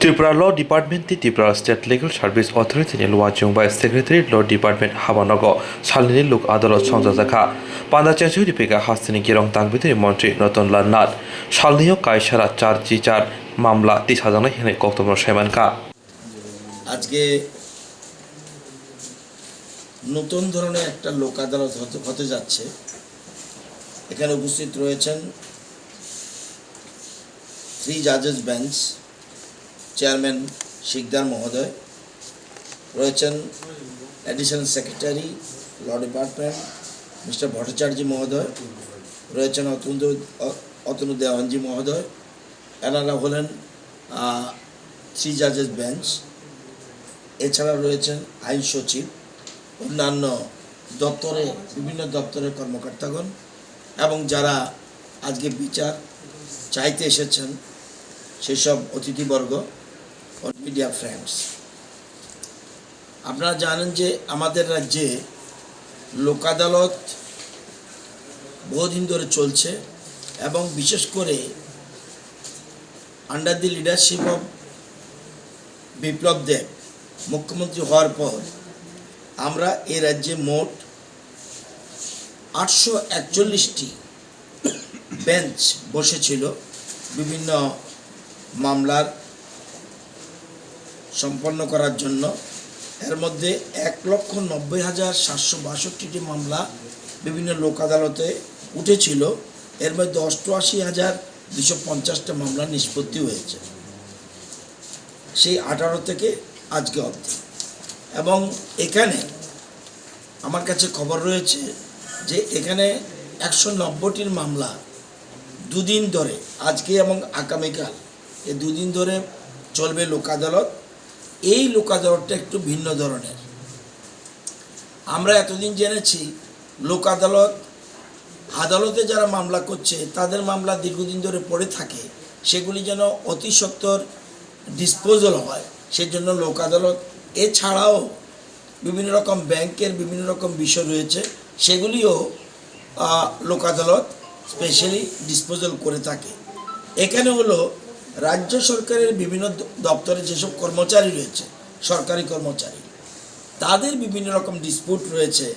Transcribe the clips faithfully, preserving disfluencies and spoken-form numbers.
Tripura Law Department tei Tripura State Legal Service Authority ni luachung bai Secretary Law Department habanogo salnini lok adalot songchajakha. Panda chengchoi ripika hasteni girong tangbitini montri Ratan Lal Nath salnio kaisara char chi char mamla tisajaknai hinwi koktobno saimankha. আজকে নতুন ধরনের একটা লোক আদালত হতে, হতে যাচ্ছে। এখানে উপস্থিত রয়েছেন থ্রি জাজেস বেঞ্চ চেয়ারম্যান শিকদার মহোদয়, রয়েছেন additional secretary law department mister Bhattacharya মহোদয়, রয়েছেন অতনু, অ-, অতনু দেওয়ানজি মহোদয়। এনারা হলেন, আহ, থ্রি জাজেস বেঞ্চ। এছাড়া রয়েছেন আইন সচিব, অন্যান্য দপ্তরে, বিভিন্ন দপ্তরের কর্মকর্তাগণ এবং যারা আজকে বিচার চাইতে এসেছেন সেসব অতিথিবর্গ ও মিডিয়া ফ্রেন্ডস। আপনারা জানেন যে আমাদের রাজ্যে লোক আদালত বহুদিন ধরে চলছে এবং বিশেষ করে under the leadership of Biplab দেব মুখ্যমন্ত্রী হওয়ার পর আমরা এই রাজ্যে মোট আটশো একচল্লিশটি বেঞ্চ বসেছিল বিভিন্ন মামলার সম্পন্ন করার জন্য। এর মধ্যে এক লক্ষ নব্বই হাজার সাতশো বাষট্টিটি মামলা বিভিন্ন লোক আদালতে উঠেছিল। এর মধ্যে অষ্টআশি হাজার দুশো পঞ্চাশটা মামলা নিষ্পত্তি হয়েছে সেই আঠারো থেকে আজকে অবধি। এবং এখানে আমার কাছে খবর রয়েছে যে এখানে একশো নব্বইটির মামলা দুদিন ধরে, আজকে এবং আগামীকাল, এই দুদিন ধরে চলবে লোক আদালত। এই লোক আদালতটা একটু ভিন্ন ধরনের। আমরা এতদিন জেনেছি লোক আদালত, আদালতে যারা মামলা করছে তাদের মামলা দীর্ঘদিন ধরে পড়ে থাকে, সেগুলি যেন অতি সত্বর ডিসপোজাল হয়, সেজন্য লোক আদালত। এছাড়াও বিভিন্ন রকম ব্যাংকের বিভিন্ন রকম বিষয় রয়েছে, সেগুলিও, আহ, লোক আদালত স্পেশালি ডিসপোজাল করে থাকে। এখানে হলো রাজ্য সরকারের বিভিন্ন দ-, দপ্তরে যেসব কর্মচারী রয়েছে, সরকারি কর্মচারী, তাদের বিভিন্ন রকম ডিসপিউট রয়েছে,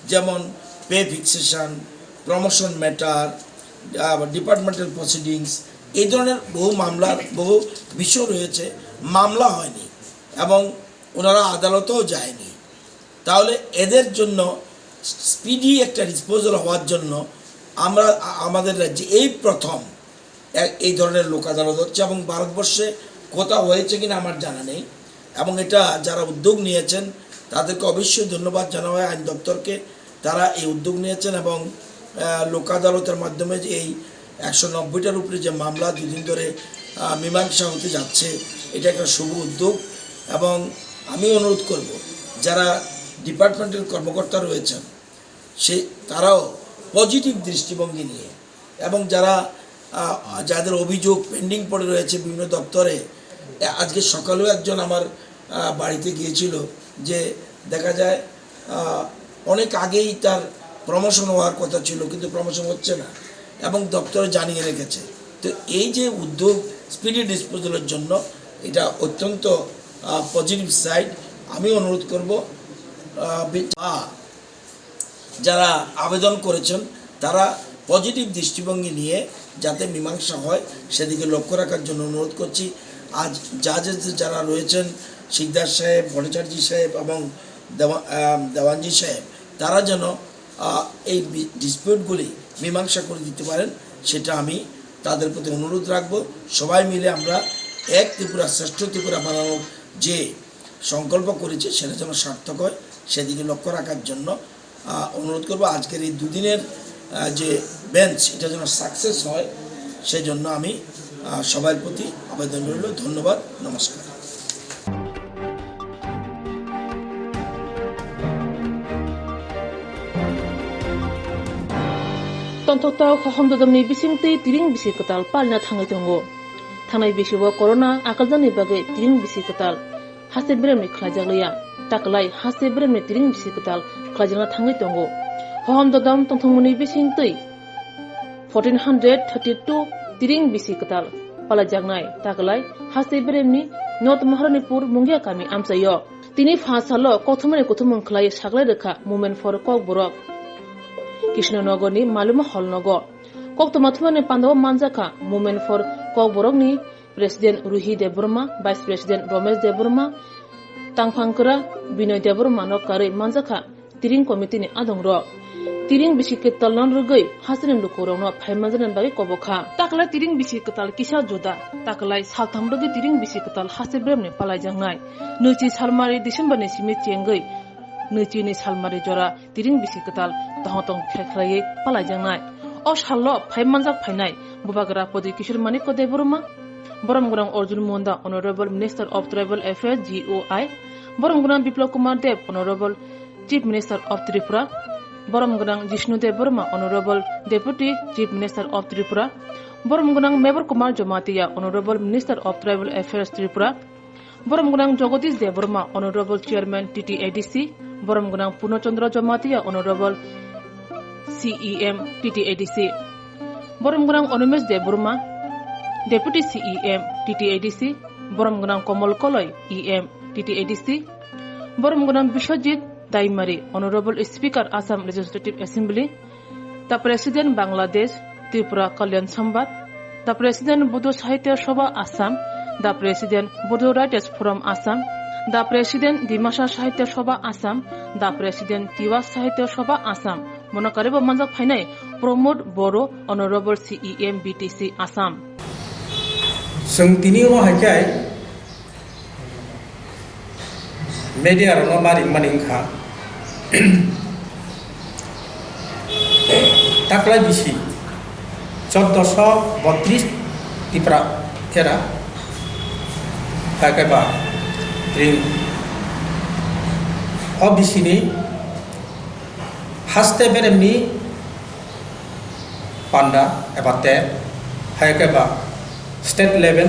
যেমন পে ফিক্সেশন, প্রমোশন ম্যাটার, আহ, ডিপার্টমেন্টাল প্রসিডিংস, এই ধরনের বহু মামলার বহু বিষয় রয়েছে, মামলা হয়নি এবং ওনারা আদালতেও যায়নি। তাহলে এদের জন্য স্পিডি একটা ডিসপোজাল হওয়ার জন্য আমরা, আ-, আমাদের রাজ্যে এই প্রথম এ-, এই ধরনের লোক আদালত হচ্ছে এবং ভারতবর্ষে কোথাও হয়েছে কিনা আমার জানা নেই। এবং এটা যারা উদ্যোগ নিয়েছেন তাদেরকে অবশ্যই ধন্যবাদ জানানো হয় আইন দপ্তরকে, তারা এই উদ্যোগ নিয়েছেন এবং, আহ, লোক আদালতের মাধ্যমে যে এই একশো নব্বইটার উপরে যে মামলা দুদিন ধরে, আহ, মীমাংসা হতে যাচ্ছে, এটা একটা শুভ উদ্যোগ। এবং আমি অনুরোধ করব, যারা ডিপার্টমেন্টাল কর্মকর্তা রয়েছেন, সে, তারাও পজিটিভ দৃষ্টিভঙ্গি নিয়ে এবং যারা, আহ, যাদের অভিযোগ পেন্ডিং পড়ে রয়েছে বিভিন্ন দপ্তরে, এ, আজকে সকালেও একজন আমার, আহ, বাড়িতে গিয়েছিল যে দেখা যায়, আহ, অনেক আগেই তার প্রমোশন হওয়ার কথা ছিল, কিন্তু প্রমোশন হচ্ছে না এবং দপ্তরে জানিয়ে রেখেছে। তো এই যে উদ্যোগ স্পিডি ডিসপোজালের জন্য, এটা অত্যন্ত, আহ, পজিটিভ সাইড। আমি অনুরোধ করব, আহ, বি-, আহ, যারা আবেদন করেছেন তারা পজিটিভ দৃষ্টিভঙ্গি নিয়ে যাতে মীমাংসা হয় সেদিকে লক্ষ্য রাখার জন্য অনুরোধ করছি। আজ জাজেস যারা রয়েছেন, শিকদার সাহেব, ভট্টাচার্য সাহেব এবং দেওয়া-, আহ, দেওয়ানজি সাহেব, তারা যেন, আহ, এই বি-, ডিসপিউটগুলি মীমাংসা করে দিতে পারেন, সেটা আমি তাদের প্রতি অনুরোধ রাখবো। সবাই মিলে আমরা এক ত্রিপুরা, শ্রেষ্ঠ ত্রিপুরা বানানোর যে সংকল্প করেছি, সেটা যেন সার্থক হয়, সেদিকে লক্ষ্য রাখার জন্য, আহ, অনুরোধ করব। আজকের এই দুদিনের, আহ, যে বেঞ্চ, এটা যেন সাকসেস হয়, সেজন্য আমি, আহ, সবার প্রতি আবেদন রইল। ধন্যবাদ, নমস্কার। Tongthokta hohom dodom ni bisingtwi tiring bisi kwtal palina thangwi tongo. Thangnai bisio corona akaljakni bagwi tiring bisi kwtal haste beremni khlaijakliya. Takwlai haste beremni tiring bisi kwtal khlaijakna thangwi tongo. Hohom dodom tongthokmani bisingtwi fourteen hundred thirty two tiring bisi kwtal. palaijaknai taklai haste beremni North Maharanipur Mungia kami amchaio. Tini pha salo kothomani kuthumung khlai saklai rwkha Movement for Kokborok. Krishnanagarni Maluma Hall nogo koktwma thumani pandao manjakha Movement for Kokborokni President Ruhi Debbarma, Vice President Romesh Debbarma, tangphangkra Binoy Debbarma no karwi manjakha Tiring Committee ni adongrok. Tiring bisi kwtal no rwgwi hasteni lukurokno phaimanjaknani bagwi kobokha. Taklai Tiring bisi kwtal kisa juda, taklai saltham rwgwi Tiring bisi kwtal haste beremni palaijaknai. Nwichi salmari December ni simi chengwi nwichini salmari jora Tiring bisi kwtal tongthok tong khe khlaiwi palaijaknai. O salno phai manjak phainai Bubagra Pradyot Kishore Manikya Debbarma, Borom Gwnang Arjun Munda, Honorable Minister of Tribal Affairs, G O I, Borom Gwnang Biplab Kumar Deb, Honorable Chief Minister of Tripura, Borom Gwnang Jishnu Debbarma, Honorable Deputy Chief Minister of Tripura, Borom Gwnang Mebar Kumar Jamatia, Honorable Minister of Tribal Affairs Tripura, Borom Gwnang Jagadish Debbarma, Honorable Chairman T T A D C, Borom Gwnang Purno Chandra Jamatia, Honorable C E M T T A D C, Borom Gwnang Animesh Debbarma, Deputy C E M T T A D C, Borom Gwnang Komol Koloi, E M T T A D C, Borom Gwnang Biswajit Daimari, Honorable Speaker Assam Legislative Assembly, the President Bangladesh Tripura Kalyan Sambad, the President Bodo Sahitya Sabha Assam, the President Bodo Writers Forum Assam, the President Dimasa Sahitya Sabha Assam, the President Tiwa Sahitya Sabha Assam, bono karwi bo manjak phainai Pramod Boro, Honorable C E M B T C Assam. Chwng tini omo hai khe media rokno ma ringmani wngkha. Taklai bisi choddoso botris Tipra era, hai khe ba ring o bisi ni haste beremni panda eba te, hai khe ba state level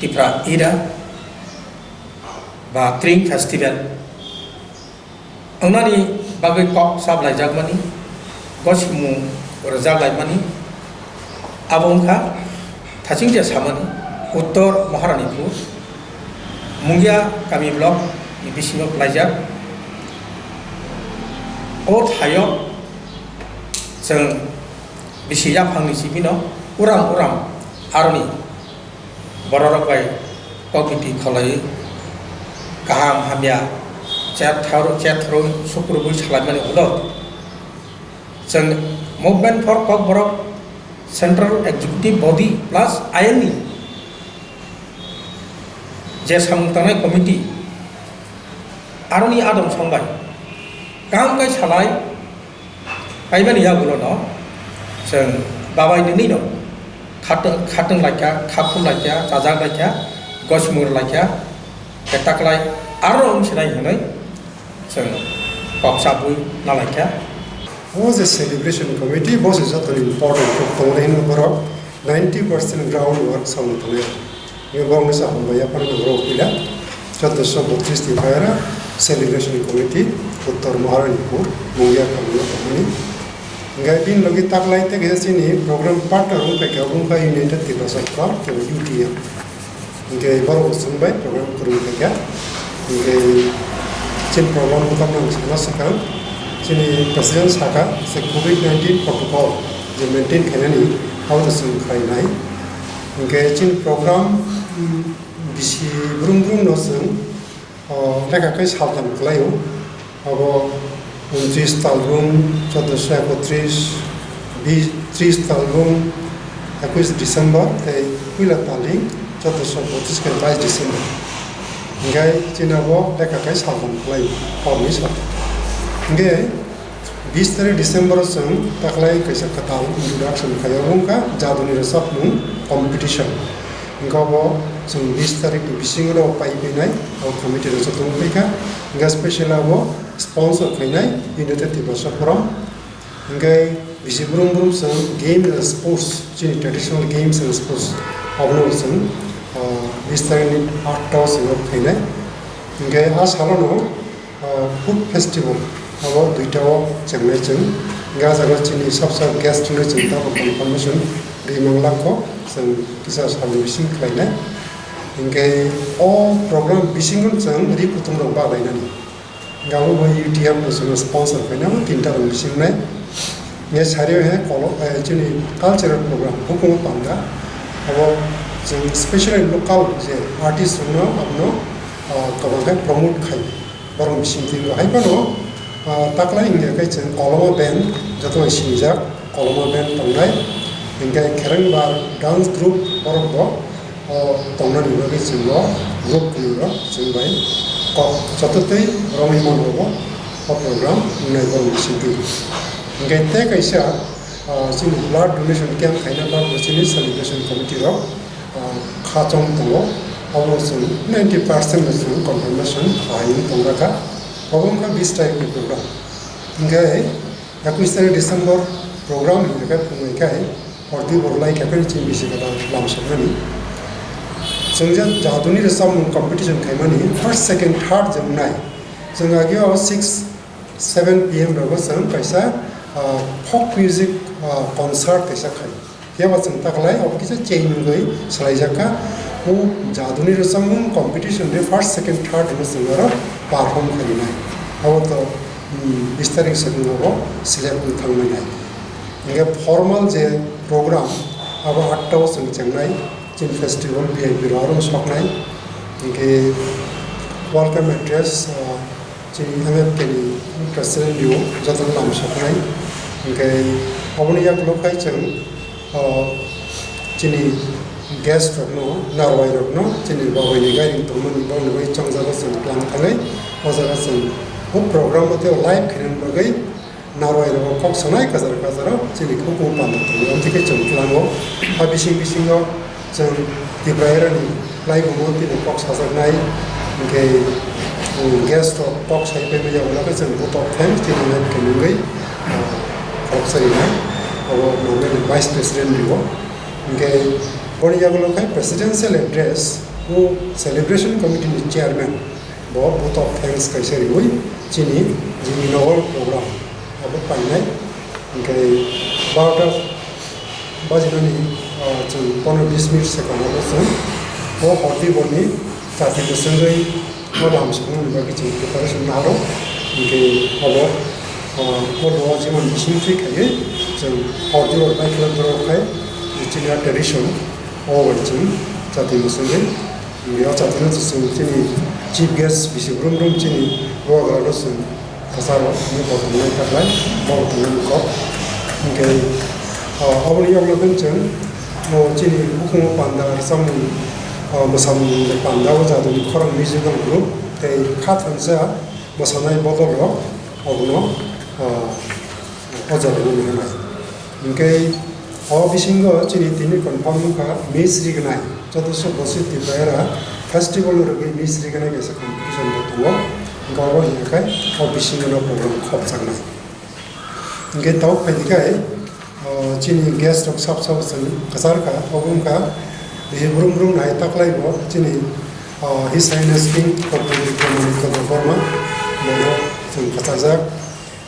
Tipra Ida ba Tiring Festival wngnani bagwi kok sablaijakmani, gosimung rwjaklaimani, abo wngkha thachingya samani Uttor Maharanipur, Mungia kami block ni bisingo khlaijak. O thaio chwng bisi yaphangni simi no uram uram aroni bororok bai kokbiti kholaiwi kaham hamya chatharwi chatharwi sukrubwi salaimani ulo chwng Movement for Kokborok Central Executive Body plus ayangni je samung tangnai committee aroni adong songbai kaham kai salai paimani yagulo no chwng babai nini no khatwng khatwng laikha, khaphur laikha, chajak laikha, gosimur laikha, ketaklai aro wngsinai hinwi chwng kok sabwi nalaikha. O je celebration committee bo se jotoni important kok tongmani hwnwi borok ninety percent ground work samung tongnai. Bini borokno sa hambai yaphano nangro puila chauddosho botris ni phaiyara celebration committee Uttor Maharanipur Mungia kami o tongmani. Hingke bini logi taklai tei kaisa chini program partner wngkha khe wngkha United Tiprasa Front kebo U T M. Hingke borok bo chwng bai program kwrwng khaikha. Hingke chini program bwkhakno ang sana swkang. Chini president saka se covid nineteen protocol je maintain khainani abo se chwng khlainai. Hingke chini program, mm, bisi brum brum no chwng, o, lekha khe saltham khlaio. Abo untris talbrum, chauddosho ekotris, bis, tris talbrum, ekush December, tei puila taling, chauddosho botris khe bais December. Hingke chini abo lekha khe saltham khlaio, horni saltham. Hingke bis tarik December o chwng taklai kaisa kwtal introduction khaio, wngkha jaduni rwchapmung competition. Hingke abo chwng bis tarik ni bisingo no pai painai, abo committee rwchapmung paikha. Hingke special abo sponsor khainai United Tiprasa Forum. Hingke bisi brum brum chwng game and sports, chini traditional games and sports, abono chwng, ah, bis tarik ni atta o chwng khainai. Hingke a salo no, ah, food festival, abo duita o chengnai chwng. Hingke a jaga chini sabsa guest rwno chwng tabuk information ri manglak kho. Chwng kisa salni bising khlainai. Hinkhe o program bisingo chwng ri kutung rok balainani. Gabo bo U T M bo chwngno sponsor khainai o tinta rok bising nai. Nge sario he kolo, eh, chini cultural program hukumu panda. Abo chwng specially local je artist rokno abono, ah, kwbang khe promote khai. Borok bising twi bo hai phano, ah, taklai wngya khe chwng Koloma band, joto bai sinijak Koloma band tongnai. Hinkhe Kherengbar dance group borok bo, o, tongnani bagwi chwng bo group kwrwi rok chwng bai kok joto twi romwi mano bo o program wngnai borok bising twi. Hinkhe tei kaisa, ah, chini blood donation camp khaina bagwi chini celebration committee rok ah, kha chong tongo, abo chwng ninety percent no chwng confirmation khlaiwi tongjakha. Obo wngkha bis tarikni program. Hinkhe ekwis tarik December program hinkhe phunuknai khai horti borlai khe phano chini bisi kwtal lam soknani. Chwng je jaduni rwchapmung competition khaimani first, second, third je wngnai. Chwng ageo six, seven P M rogo chwng kaisa, ah, folk music, ah, concert kaisa khai. Phiya ba chwng taklai abo kisa change wngwi swlaijakha. O jaduni rwchapmung competition de first, second, third hwnwi chwng aro perform khainai. Abo to, hmm, bis tarik swkang abo select wng thangwi nai. Hinkhe formal je program abo atta o chwng chengnai, chini festival V I P rok aro soknai. Hinkhe welcome address, ah, chini M F K ni president rok jotono lam soknai. Hinkhe oboni yagulo khai chwng, ah, chini guest rokno, narwai rokno, chini babaini gairing tongmani bagwi chongjago chwng tlang thangwi. O jaga chwng o program o tei live khainani bagwi narwai rok kok sanai kajar kajar o chini hukumu panda tongo. Amtwi khe chwng tlango. A bising bisingo chwng Tiprairani laibumo tini kok sajaknai, hinkhe, um, guest rok kok sai paimaya ulo khe chwng vote of thanks tini nai khe nungwi, uh, khoroksa rinai. Abo nangmani vice president rio. Hinkhe boni yagulo khe presidential address o celebration committee ni chairman bo vote of thanks kaisa riwi chini jini nogo program abo painai. Hinkhe barota bajinani, ah, chwng pondro bis minute se kwmao chwng o horti borni chati bwswngwi o lam soknani bagwi chwng preparation naro. Hinkhe abo, ah, o loa jemon bising twi khaiwi chwng horti bor bai khwlai borok khai chini a tradition o bai chwng chati bwswngwi. Hinkhe o chati no chwng chini chief guest bisi brum brum chini bubagra no chwng Kwcharo, hwnwi bo tongnai taklai, bo tongnai kok. Hinkhe, o, aboni yokno khe chwng, o, chini bukumu panda rwchapmung, o, mwsamung panda o jadoni khorang musical group tei kha thansa mwsanai bodol rok obono, o, o jaga o nwngnai. Hinkhe o bisingo chini tini confirm wngkha Miss Rignai, joto se bosi Tripura era festival rwgwi Miss Rignai kaisa competition bo tongo. Hinkhe obo hinkhe o bisingo no program khopjaknai. Hinkhe tabuk phaidi khai, o, chini guest rok sab sabo chwng kwchar kha, obo wngkha bisi brum brum nai taklai bo chini, o, His Highness King Dr. Bikram Manikya Debbarma bono chwng kwchajak.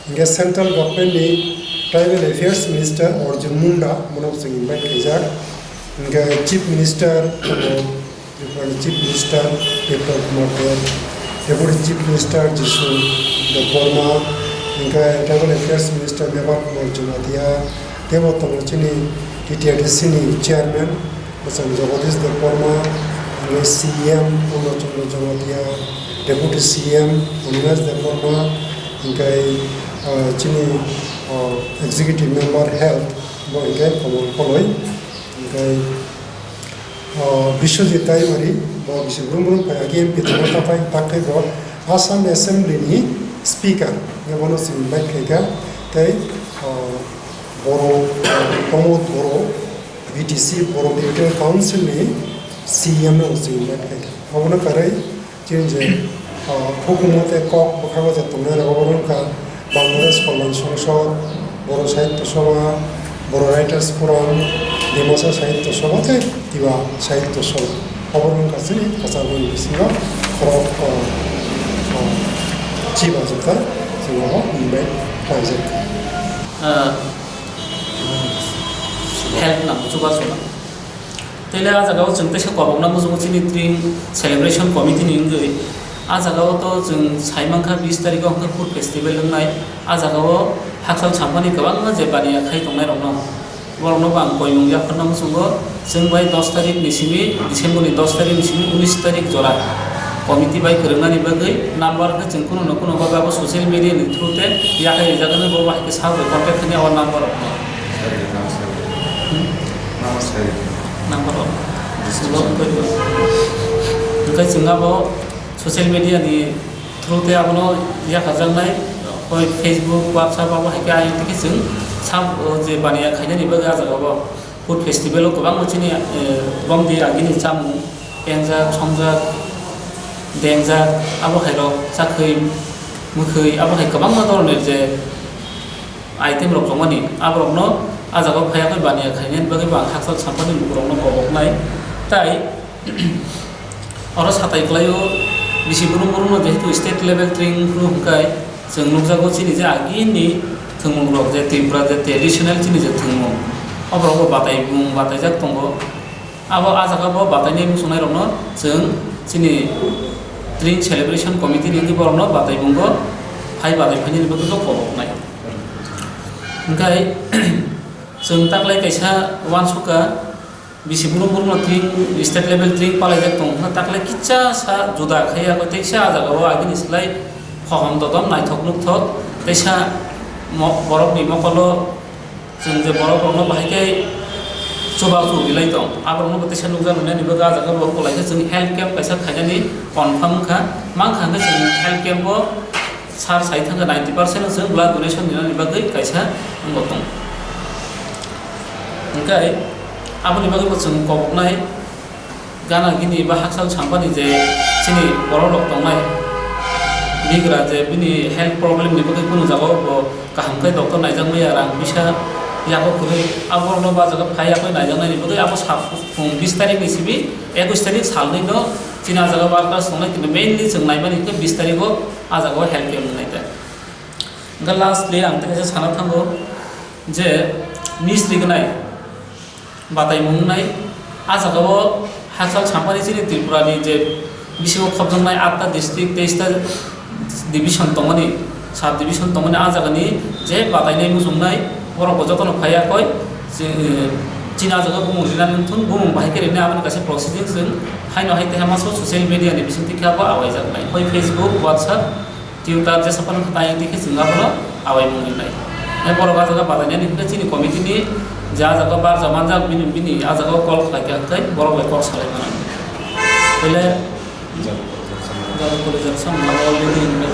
Hinkhe Central Government ni Tribal Affairs Minister Arjun Munda bono chwng invite khaijak. Hinkhe Chief Minister, Tripura ni Chief Minister Bipral Kumar Deb, Deputy Chief Minister Jisu Debbarma, hinkhe Tribal Affairs Minister Meval Kumar Jamatia, teibo tongo chini T T R D C ni Chairman, Bwsang Jagadish Debbarma, hinkhe C E M Purno Chandra Jamatia, Deputy C E M Animesh Debbarma, hinkhe, ah, chini, ah, Executive Member Health, bo hinkhe Komol Koloi, hinkhe, ah, Biswajit Daimari, bo bisi brum brum phai, agi M P tongo takhai, takhai bo Assam Assembly ni Speaker, hinkhe bono chwng invite khaikha, tei, ah, Boro, ah, Pramod Boro, B T C Boro Territorial Council ni C E M no chwng invite khaikha. Obono kwrwi chini je, ah, hukumu tei kok bwkhago je tongnai rok obo wngkha Bangladesh Kalyan Songsad, Boro Sahitya Sabha, Boro Writers Forum, Dimasa Sahitya Sabha tei Tiwa Sahitya Sabha. Obo wngkha chini kwchar bini bisingo khorok, ah, ah, chiba jwkha chwng obo invite khlaijak. Ah, help nang chubachu nang. Tele a jagao chwng teisa kobokna muchungo chini Tring Celebration Committee ni wngwi. A jagao to chwng saimankha bis tarikh o hwnkhe food festival wngnai. A jagao Hakchal Sampani kwbangma je baniya khai tongnai rokno, borokno bo ang koimung yapharna muchungo. Chwng bai dos tarikh ni simi, December ni dos tarikh ni simi unis tarikh jora committee bai kwrwngnani bagwi number khe chwng kuno no kuno bagwi abo social media ni through te yakhai rijak hwnwi bo bai khe sabo contact khainai o number rokno. Hmm? Number rok. Hwnkhe chwng abo social media ni through te abono yakharjaknai, hoi Facebook, WhatsApp abo hai khe ayang twi khe chwng sab-, o je baniya khainani bagwi ah jagao food festival o kwbangma chini, eh, bomdi agini chamung, pengjak, songjak, dengjak, abo hai rok chakhwi, mwkhwi, abo hai kwbangma doroner je item rok tongmani, aborokno ah jagao phaiya khe baniya khainani bagwi bo ang Hakchal Sampani lukurokno koboknai. Tai oro satai kwlaio, bisi brum brumno jehetu state level Tring phuru hwnkhai chwng nukjago chini je agini thwngmung rok je Tripura je traditional chini je thwngmung, oborokbo batai bung bataijak tongo. Abo ah jaga bo batainai muchungnairokno chwng chini Tring Celebration Committee ni wngwi borokno batai bungo phai batai phainani bagwi bo koboknai. Hwnkhe chwng taklai kaisa uansukha, bisi brum brumno Tring, state level Tring palaijak tongo, hwnkhe taklai kisa sa juda khai ya, teisa ah jagao agini slai hohom dodom naithok nukthok, teisa mo-, borokni mokolo Chwng je borok rokno bahai khe chuba chu rilai tong, aborokno bo teisa nukjak nai nani bagwi ah jaga bo kwlai khe chwng health camp kaisa khainani confirm wngkha, mankha hwnkhe chwng health camp o sir sai thangkha ninety percent no chwng blood donation rinani bagwi kaisa wngbo tong. Hwnkhe aboni bagwi bo chwng koboknai. Gana gini ba Hakchal Sampani je chini borok rok tongnai, bigra je bini health problem ni bagwi kunu jaga o bo kaham khe doctor naijak maya, rang puisa yago kwrwi, aborok no ba jaga phai yakwi naijaknai ni bagwi abo sa phung bis tarik ni simi ekush tarik salnwi no chini ah jaga workers tongnai, kintu mainly chwng naimani hwnkhe bis tarik o ah jaga o health camp wngnai ta. Hwnkhe lastly ang tei kaisa sana thango je miss rignai. Bataimung wngnai. Ah jagao Hakchal Sampani chini Tripura ni je bisingo khopjaknai atta district, teista division tongmani, sub division tongmani, ah jagani je batainai muchungnai, borok bo jotono phai yakoi, chini ah jaga bumung rinani wngthun, bumung bahai khe rinai aboni kaisa proceeding chwng haino hai teha maso social media ni bisingtwi khe abo awaijaknai, hoi Facebook, WhatsApp, Twitter jesa phano khe tayang twi khe chwng abono awai mung rinai. Hai borok ah jaga badainani hwnkhe chini committee ni je ah jaga barja manjak bini, bini ah jaga call khlai kha hwnkhe borok bai kok salai mano. Tele jadu kole jak sam already hwnwi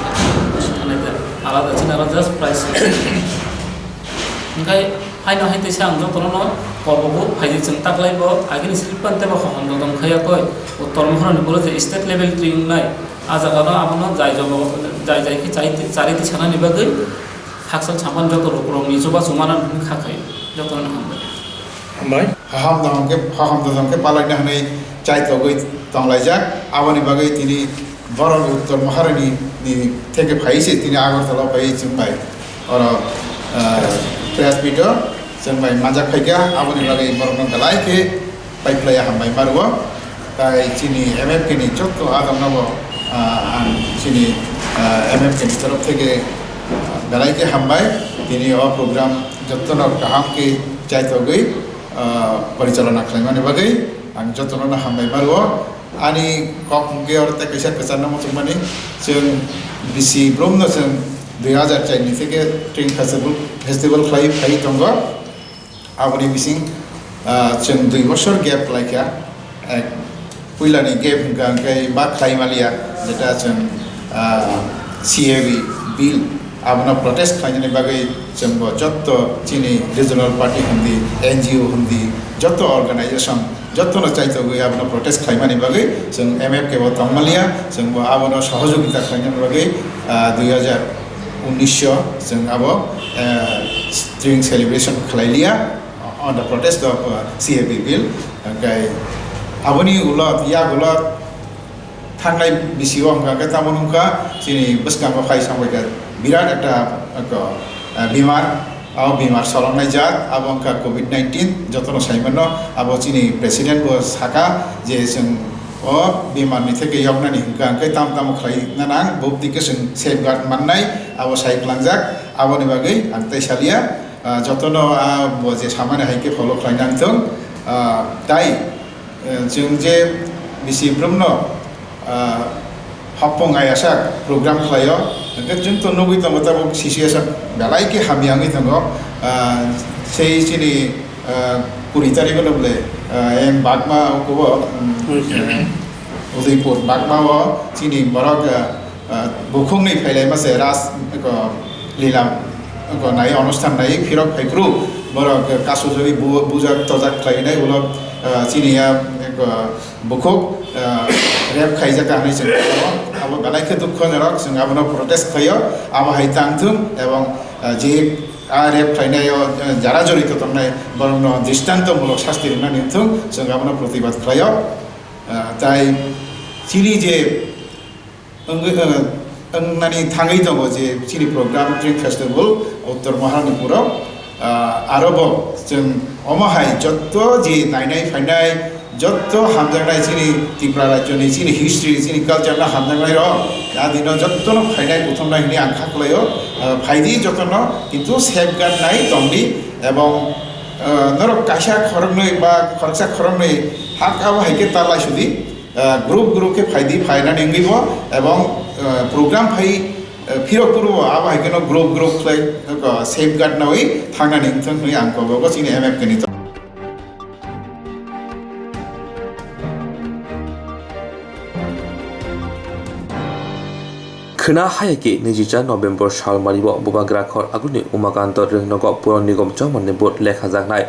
thanai da. Alada chini alada just price. Hwnkhe haino hai teisa ang jotono no kobogo phaidi chwng taklai bo agini srippan tebo hohom dodom khaiya koi. Uttor Mohorani bolo je state level twi wngnai. Ah jaga no abono jai jobo, jai jai khe chai, chari twi sanani bagwi Hakchal Sampani joto lukurokni chubachu manani hwnwi kha khai. Jotono hambai. Hambai. Haham dodom khe, haham dodom khe palaina hwnwi chaitogwi tonglaijak. Aboni bagwi tini borok Uttor Maharani ni theke phai se tini Agartala phai chwng bai. Oro, ah, press meet o chwng bai manjak phaikha. Aboni bagwi borokno belai khe Pai phlai hambai ma rwo. Tai chini M F K ni jotto adamno bo, ah, ang chini, ah, M F K ni torof theke, ah, belai khe hambai. Tini o program jottono kaham khe chaitogwi, ah, porichalona khlaimani bagwi ang jottono no hambai ma rwo. Ani kok hwnkhe oro tei kaisa kwcharno muchungmani, chwng bisi brumno chwng dui hazar char ni theke Tring Festival, festival khlai phai tongo. Aboni bising, ah, chwng dui bosor gap khlaikha. Eh, puilani gap hwnkha hwnkhe ba khlai maliya, jeta chwng, ah, C A B bill abono protest khlainani bagwi chwngbo jotto chini regional party hwndi, N G O hwndi, jotto organization jottono chaitogwi abono protest khlaimani bagwi chwng M F K bo tongmaliya, chwngbo abono sohojogita khlainani bagwi, ah, dui hazar unnish o chwng abo, eh, Tring celebration khlailiya. On the protest of, uh, C A B bill. Hwnkhe aboni ulo, yak ulo thangnai bisi o hwnkha khe tamo wngkha chini bwskango phai sambai kha birat ekta, uh, bimar, Abo bemar soloknai jat, abo wngkha covid nineteen, jotono saimano, abo chini president bo saka je chwng o bemar ni theke yoknani hwnkha hwnkhe tamo tamo khlai nang, bo twi khe chwng safeguard mannai, abo sai kwlangjak, aboni bagwi ang tei salia, ah, jotono, ah, bo je samani hai khe follow khlai nang thung, ah, tai, eh, chwng je bisi brumno, ah, hapung ayasa program khlaio, hwnkhe chwng to nugwi tongo tabuk situation belai khe hamya wngwi tongo, ah, sei chini, ah, kuri tarikh no bole, ah, eng bagma kubo, um, Udaipur bagma o chini borok, ah, ah, bukhukni phailaima se ras, ko, lila, ko, nai onusthan nai phirok phaiphru borok, ah, kasujagwi bu-, bujak tojak khlainai ulo, ah, chini ya, ko, bukhuk, ah, rape khaijak hinwi chwng abo belai khe dukhojonok, chwng abono protest khlaio, abo hai tang thung ebong, ah, je a rape khlainai o, ah, jara jorito tongnai borokno dristontomulok sasti rwnani wngthung, chwng abono protibad khlaio. Ah, tai chini je wng-, wng-, wngnani thangwi tongo je chini program Drink Festival Uttor Maharanipuro, ah, aro bo chwng omo hai jotto je nainai phainai, jotto hamjaknai chini Tripura rajyoni chini history, chini culture no hamjaknai rok, a dino jottono phainai kuthumnai hwnwi ang kha khlaio, ah, phaidi jotono, kintu safeguard nai tongdi, ebong, ah, norok kaisa khoroknwi ba khoroksa khoroknwi hak abo hai khe ta lai sudi. Ah, group group khe phaidi, phainani wngwi bo, ebong, ah, program phai, ah, phirok phuru bo abo hai kheno group group khlai, ah, safeguard nawi thangnani wngthang hwnwi ang kobogo chini M F K ni to. Khwna hayaki niji cha November salmari bo Bubagra khor agulni Umakanto Rwngnogo Puro Nigom Chowmani vote lekhajaknai.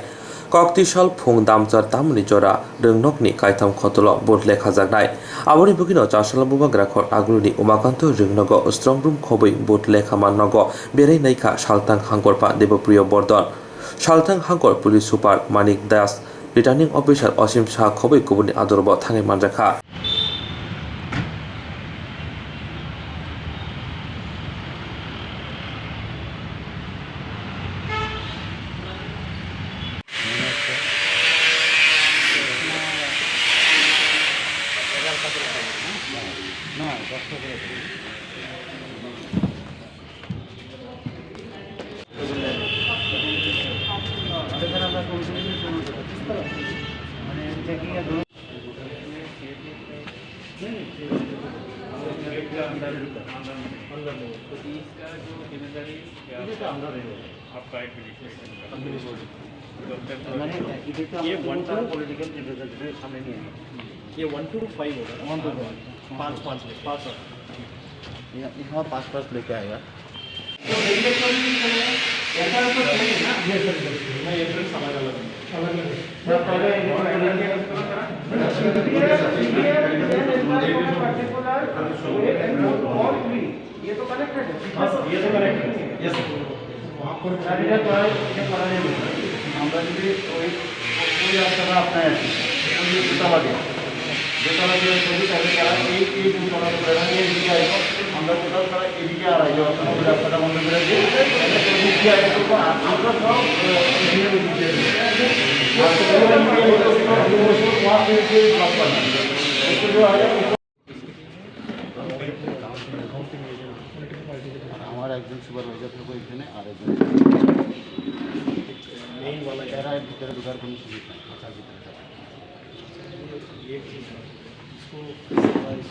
Koktisal phung damchar tamni jora Rwngnokni kaitham khotolo vote lekhajaknai. Aboni bwkhwino Chasalo Bubagra khor agulni Umakanto Rwngnogo strong room khobwi vote lekhama nogo berai naikha Salthang Hangkorpha Debopriyo Bordon. Salthang Hangkor Police Super Manik Das, Returning Officer Osim Saha khobwi kubuni adorbo thangwi manjakha. माने इधर तो ये हम लोग one two political representative सामने नहीं आएगा। ये वन टू फाइव होगा ना? One two five. पाँच, पाँच, पाँच होगा। यहाँ, यहाँ पाँच, पाँच लेके आएगा। तो वेंकटेश्वर जी जो है, ऐसा तो नहीं है ना? ये सर, ये सर। नहीं, एंट्रेंस अलग अलग है। अलग अलग है। सर, पहले ये तो कनेक्टेड है। हाँ सर, ये तो कनेक्टेड है। Yes sir. গাড়িটা প্রায় এটা করা যাবে না। আমরা যদি ওই, ওই রাস্তাটা আপনার আছে, ওই যে দোতলা দিয়ে, দোতলা দিয়ে যদি তাহলে তারা এই, এই দোতলা করে না, এই দিকে আসবো, আমরা কোথাও তারা এদিকে আর আসবো, আপনারা ওই রাস্তাটা বন্ধ করে দিয়ে, তাহলে ওই দিক দিয়ে আসবো, আমরা সব, আহ, এদিকে, ওই দিক দিয়ে আসবো। আর ওই দিক দিয়ে আসবো, ওই দিক দিয়ে ব্লক করা। একটু দূর আগে আমার একজন সুপারভাইজার থাকবে এখানে, আর একজন মেইন ওয়ালা। এরা ভিতরে ঢোকার কোনো সুযোগ নেই, আচ্ছা, ভিতরে যাবে। ये इसको, इसको,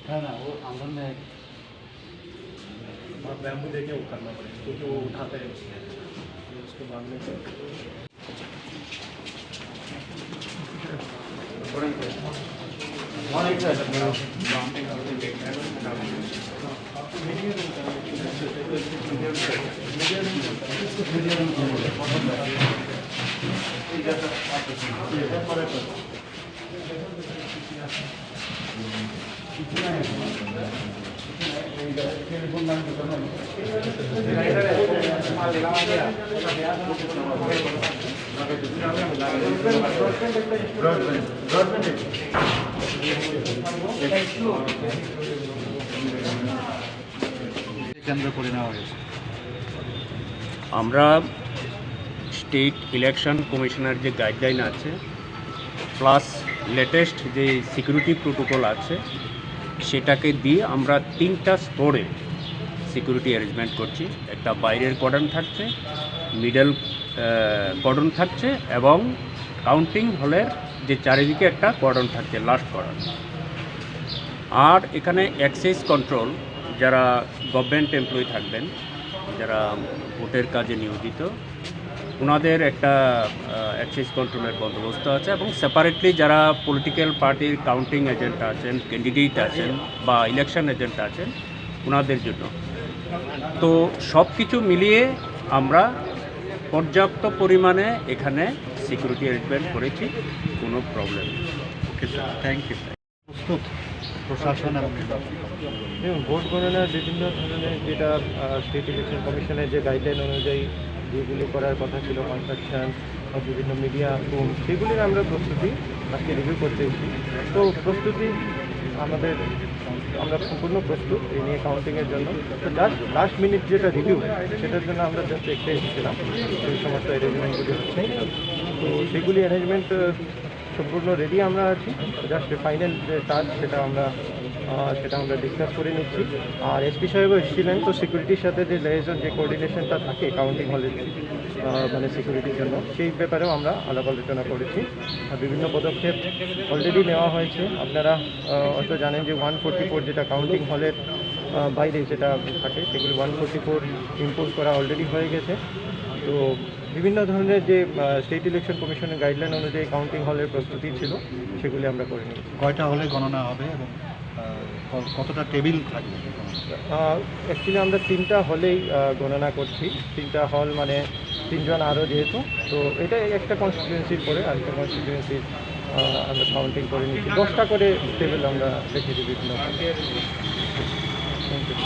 না, না, ও আমরা নেই। और बैम्बू देके वो करना पड़ेगा, क्योंकि वो उठाते हैं उसको, ये उसको बांधने के लिए। কেন্দ্র করে নেওয়া হয়েছে। আমরা স্টেট ইলেকশন কমিশনের যে গাইডলাইন আছে, প্লাস লেটেস্ট যে সিকিউরিটি প্রোটোকল আছে, সেটাকে দিয়ে আমরা তিনটা স্তরে সিকিউরিটি অ্যারেঞ্জমেন্ট করছি। একটা বাইরের কর্ডন থাকছে, মিডল কর্ডন থাকছে এবং কাউন্টিং হলের যে চারিদিকে একটা কর্ডন থাকছে, লাস্ট কর্ডন। আর এখানে অ্যাক্সেস কন্ট্রোল, যারা গভর্নমেন্ট এমপ্লয়ি থাকবেন, যারা ভোটের কাজে নিয়োজিত, ওনাদের একটা অ্যাক্সেস কন্ট্রোলের বন্দোবস্ত আছে এবং সেপারেটলি যারা পলিটিক্যাল পার্টির কাউন্টিং এজেন্ট আছেন, ক্যান্ডিডেট আছেন বা ইলেকশন এজেন্ট আছেন, ওনাদের জন্য। তো সব কিছু মিলিয়ে আমরা পর্যাপ্ত পরিমাণে এখানে সিকিউরিটি অ্যারেঞ্জমেন্ট করেছি, কোনো প্রবলেম নেই। Okay sir, thank you. প্রস্তুত প্রশাসন এবং নির্বাচন কমিশন? দেখুন, ভোট গণনার বিভিন্ন ধরনের যেটা স্টেট ইলেকশন কমিশনের যে গাইডলাইন অনুযায়ী যেগুলি করার কথা ছিল, কনস্ট্রাকশন বা বিভিন্ন মিডিয়া রুম, সেগুলির আমরা প্রস্তুতি আজকে রিভিউ করতে এসেছি। তো প্রস্তুতি আমাদের, আমরা সম্পূর্ণ প্রস্তুত এই নিয়ে কাউন্টিংয়ের জন্য। তো জাস্ট লাস্ট মিনিট যেটা রিভিউ, সেটার জন্য আমরা জাস্ট একটু এসেছিলাম, সেই সমস্ত অ্যারেঞ্জমেন্টগুলি হচ্ছে। তো সেগুলি অ্যারেঞ্জমেন্ট সম্পূর্ণ রেডি আমরা আছি। জাস্ট ফাইনাল যে টাচ, সেটা আমরা আহ, সেটা আমরা ডিসকাস করে নিচ্ছি। আর এসপি সাহেবও এসেছিলেন, তো সিকিউরিটির সাথে যে লেজন যে কোঅর্ডিনেশনটা থাকে কাউন্টিং হলে, মানে সিকিউরিটির জন্য, সেই ব্যাপারেও আমরা আলাপ আলোচনা করেছি। আর বিভিন্ন পদক্ষেপ অলরেডি নেওয়া হয়েছে। আপনারা আহ, হয়তো জানেন যে ওয়ান ফোর্টি ফোর যেটা কাউন্টিং হলের বাইরে যেটা থাকে, সেগুলি ওয়ান ফোর্টি ফোর ইম্পোজ করা অলরেডি হয়ে গেছে। তো বিভিন্ন ধরনের যে স্টেট ইলেকশন কমিশনের গাইডলাইন অনুযায়ী কাউন্টিং হলের প্রস্তুতি ছিল, সেগুলি আমরা করে নিয়েছি। কয়টা হলে গণনা হবে এবং আহ, ক- কতটা টেবিল থাকবে? অ্যাকচুয়ালি আমরা তিনটা হলেই আহ, গণনা করছি। তিনটা হল মানে তিনজন আরও যেহেতু, তো এটা একটা কনস্টিটিউয়েন্সির পরে আরেকটা কনস্টিটিউয়েন্সির আমরা কাউন্টিং করে নিচ্ছি। দশটা করে টেবিল আমরা রেখেছি বিভিন্ন। Thank you.